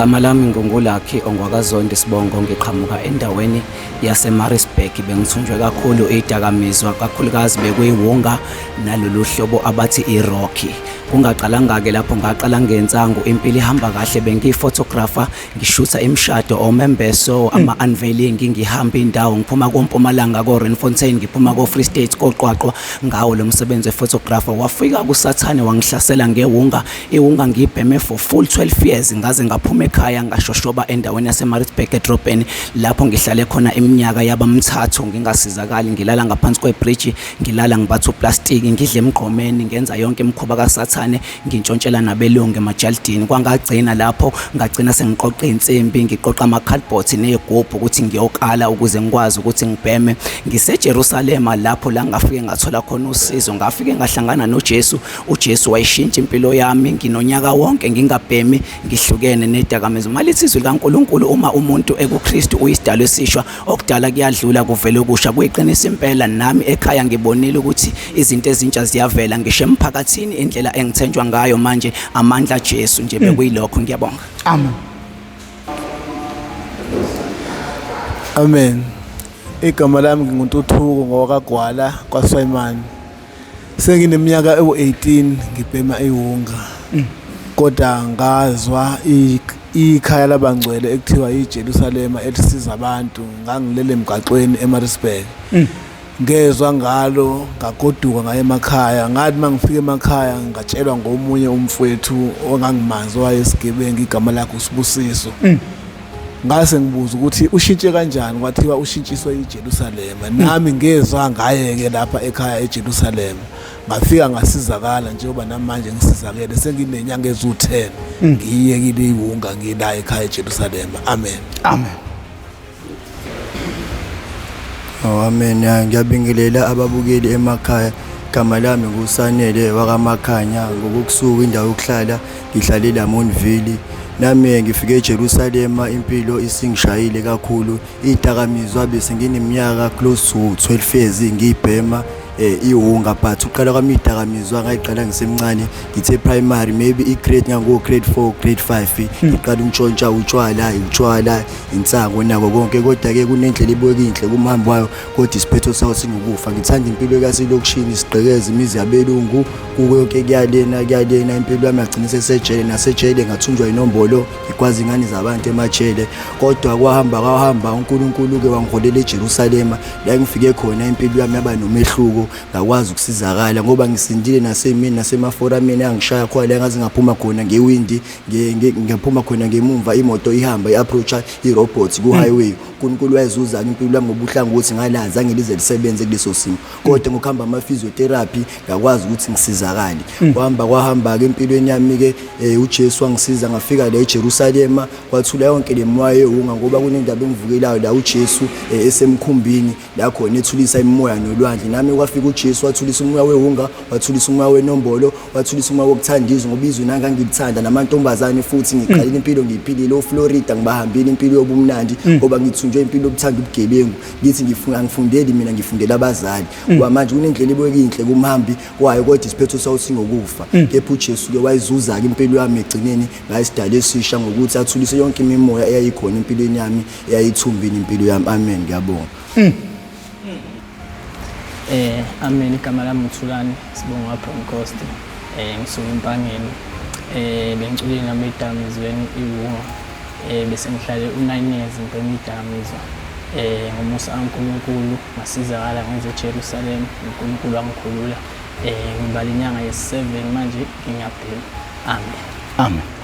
Igama lami nginguLucky ongwakaZondi Sibongo, ngiqhamuka endaweni yaseMaritzburg. Bengithunjwe kakhulu idakamizwa, kakhulukazi bekuyiwunga nalolu hlobo abathi irocky. Kungaqalanga-ke lapho, ngaqala ngensangu, impilo ihamba kahle, bengiyi-photographer, ngishutha imishado, omembeso, ama-unveiling, ngihamba indawo, ngiphuma koMpumalanga, ko-Randfontein, ngiphuma ko-Free State, koQwaqwa, ngawo lo msebenzi we-photographer. Wafika kusathane wangihlasela ngewunga. Iwunga ngiyibheme for full 12 years, ngaze ngaphuma ekhaya, ngashoshoba endaweni yaseMaritzburg edrobheni, lapho ngihlale khona iminyaka yaba mthathu ngingasizakali, ngilala ngaphansi kwebridge, ngilala ngibatha uplastiki, ngidle emgqomeni, ngenza yonke imikhuba kasathane, ngintshontshela nabelungu emajalidini. Kwangagcina lapho ngagcina sengiqoqa iy'nsimbi, ngiqoqa ama-cardboard ney'gubhu ukuthi ngiyokala ukuze ngikwazi ukuthi ngibheme. NgiseJerusalema lapho la ngafike ngathola khona usizo, ngafike ngahlangana noJesu. UJesu wayishintsha impilo yami. Nginonyaka wonke ngingabhemi, ngihlukene nedakamizwa. Malithi izwi likaNkulunkulu, uma umuntu ekuKristu uyisidalwa esishwa, okudala kuyadlula, kuvele okusha. Kuyiqinisa impela, nami ekhaya ngibonile ukuthi izinto ezintsha ziyavela, ngisho emphakathini indlela engithenjwa ngayo manje, amandla Jesu nje bekuyilokho. Ngiyabonga. Amen. Amen. Igama lami nginguNtuthuko ngowakaGwala kwaSwayimane. Sengineminyaka ewu-18 ngibhema iwunga. Kodwa ngazwa ikhaya labangcwele ekuthiwa iJerusalema elisiza abantu, ngangilele emgaqweni eMaritzburg. Ngezwa ngalo, ngagoduka ngaye emakhaya. Ngathi mangifika emakhaya ngatshelwa ngomunye umfowethu ongangimazi owayesigebengu, igama lakhe uSibusiso. Ngase ngibuza ukuthi ushintshe kanjani, kwathiwa ushintshiswe iJerusalema. Nami ngezwa ngaye-ke lapha ekhaya eJerusalema, ngafika ngasizakala, njengoba namanje ngisizakele, senginenyanga eziwu-10 ngiyiyekile iwunga, ngila ekhaya eJerusalema. Amen. Amen. Oh, amen. Ya, ngiyabingelela ababukeli emakhaya. Igama lami nguSanele wakaMakhanya, ngokukusuka indawo yokuhlala ngihlale eLamontville. Nami ngifike eJerusalema, impilo isingishayile kakhulu. Idakamizwa bese ngineminyaka close to 12 years ngiyibhema iwunga, but uqala kwami idakamizwa ngayiqala ngisemncane, ngithe primary, maybe i-grade ngango grade 4, grade 5, ngiqala ukuntshontsha utshwala, insango nako konke. Kodwa-ke kunendlela ibuke inhle kumhambi wayo, kodwa isiphetho sawo singukufa. Ngithanda impilo yaselokishini, sigqekeza imizi yabelungu, kuko yonke, kuyalena kuyalena. Impilo yami yagcina sesejele, nasejele ngathunjwa inombolo, ngikwazi ingane zabantu emajele. Kodwa kwahamba kwahamba, uNkulunkulu-ke wangiholela eJerusalema, la ngifike khona impilo yami yaba nomehluko, ngakwazi ukusizakala ngoba ngisindile nasemini nasemaforameni angishaya khona, la ngaze ngaphuma khona ngewindi, ngaphuma khona ngemumva, imoto ihamba i-approacha i-robot ku-highway. uNkulunkulu wayezuza impilo yami ngobuhlangothi ngalazi zange lize lisebenze kuleso simo, kodwa ngokuhamba ama-physiotherapy ngakwazi ukuthi ngisizakale. Kwahamba kwahamba-ke empilweni yami-ke, uJesu wangisiza ngafika la eJerusalema, kwathula yonke le moya yewunga, ngoba kunendaba engivukelayo la uJesu esemkhumbini la khona ethulisa imimoya nolwandle. Nami kwafika uJesu wathulisa umoya wewunga, wathulisa umoya wenombolo, wathulisa umoya wokuthanda izwe, ngoba izwe nangangilithanda namantombazane futhi. Ngiqalile impilo ngiyiphilile oFlorida, ngibahambile impilo yobumnandi, ngoba ngithunjwe impilo yokuthanda ubugebengu. Ngithi ngifuna, angifundeli mina, ngifundela abazali, ngoba manje kunendlela ebuke inhle kumhambi wayo, kodwa isiphetho sawo singokufa. Kepha uJesu-ke wayizuza-ke impilo yami egcineni ngayisidala esisha, ngokuthi athulise yonke imimoya eyayikhona empilweni yami, eyayithumbile impilo yami. Amen, ngiyabonga. Amen, igama lami uThulani Sibonga Broncost. Ngisuka eMpangeni. Bengiculile nami edakamizweni iwunga. Bese ngihlale u9 years ngibhema idakamizwa. Ngomusa kaNkulunkulu ngasizakala ngenze eJerusalem, uNkulunkulu wangikhulula. Ngibala inyanga yesi7 manje ngingabhema. Amen. Amen.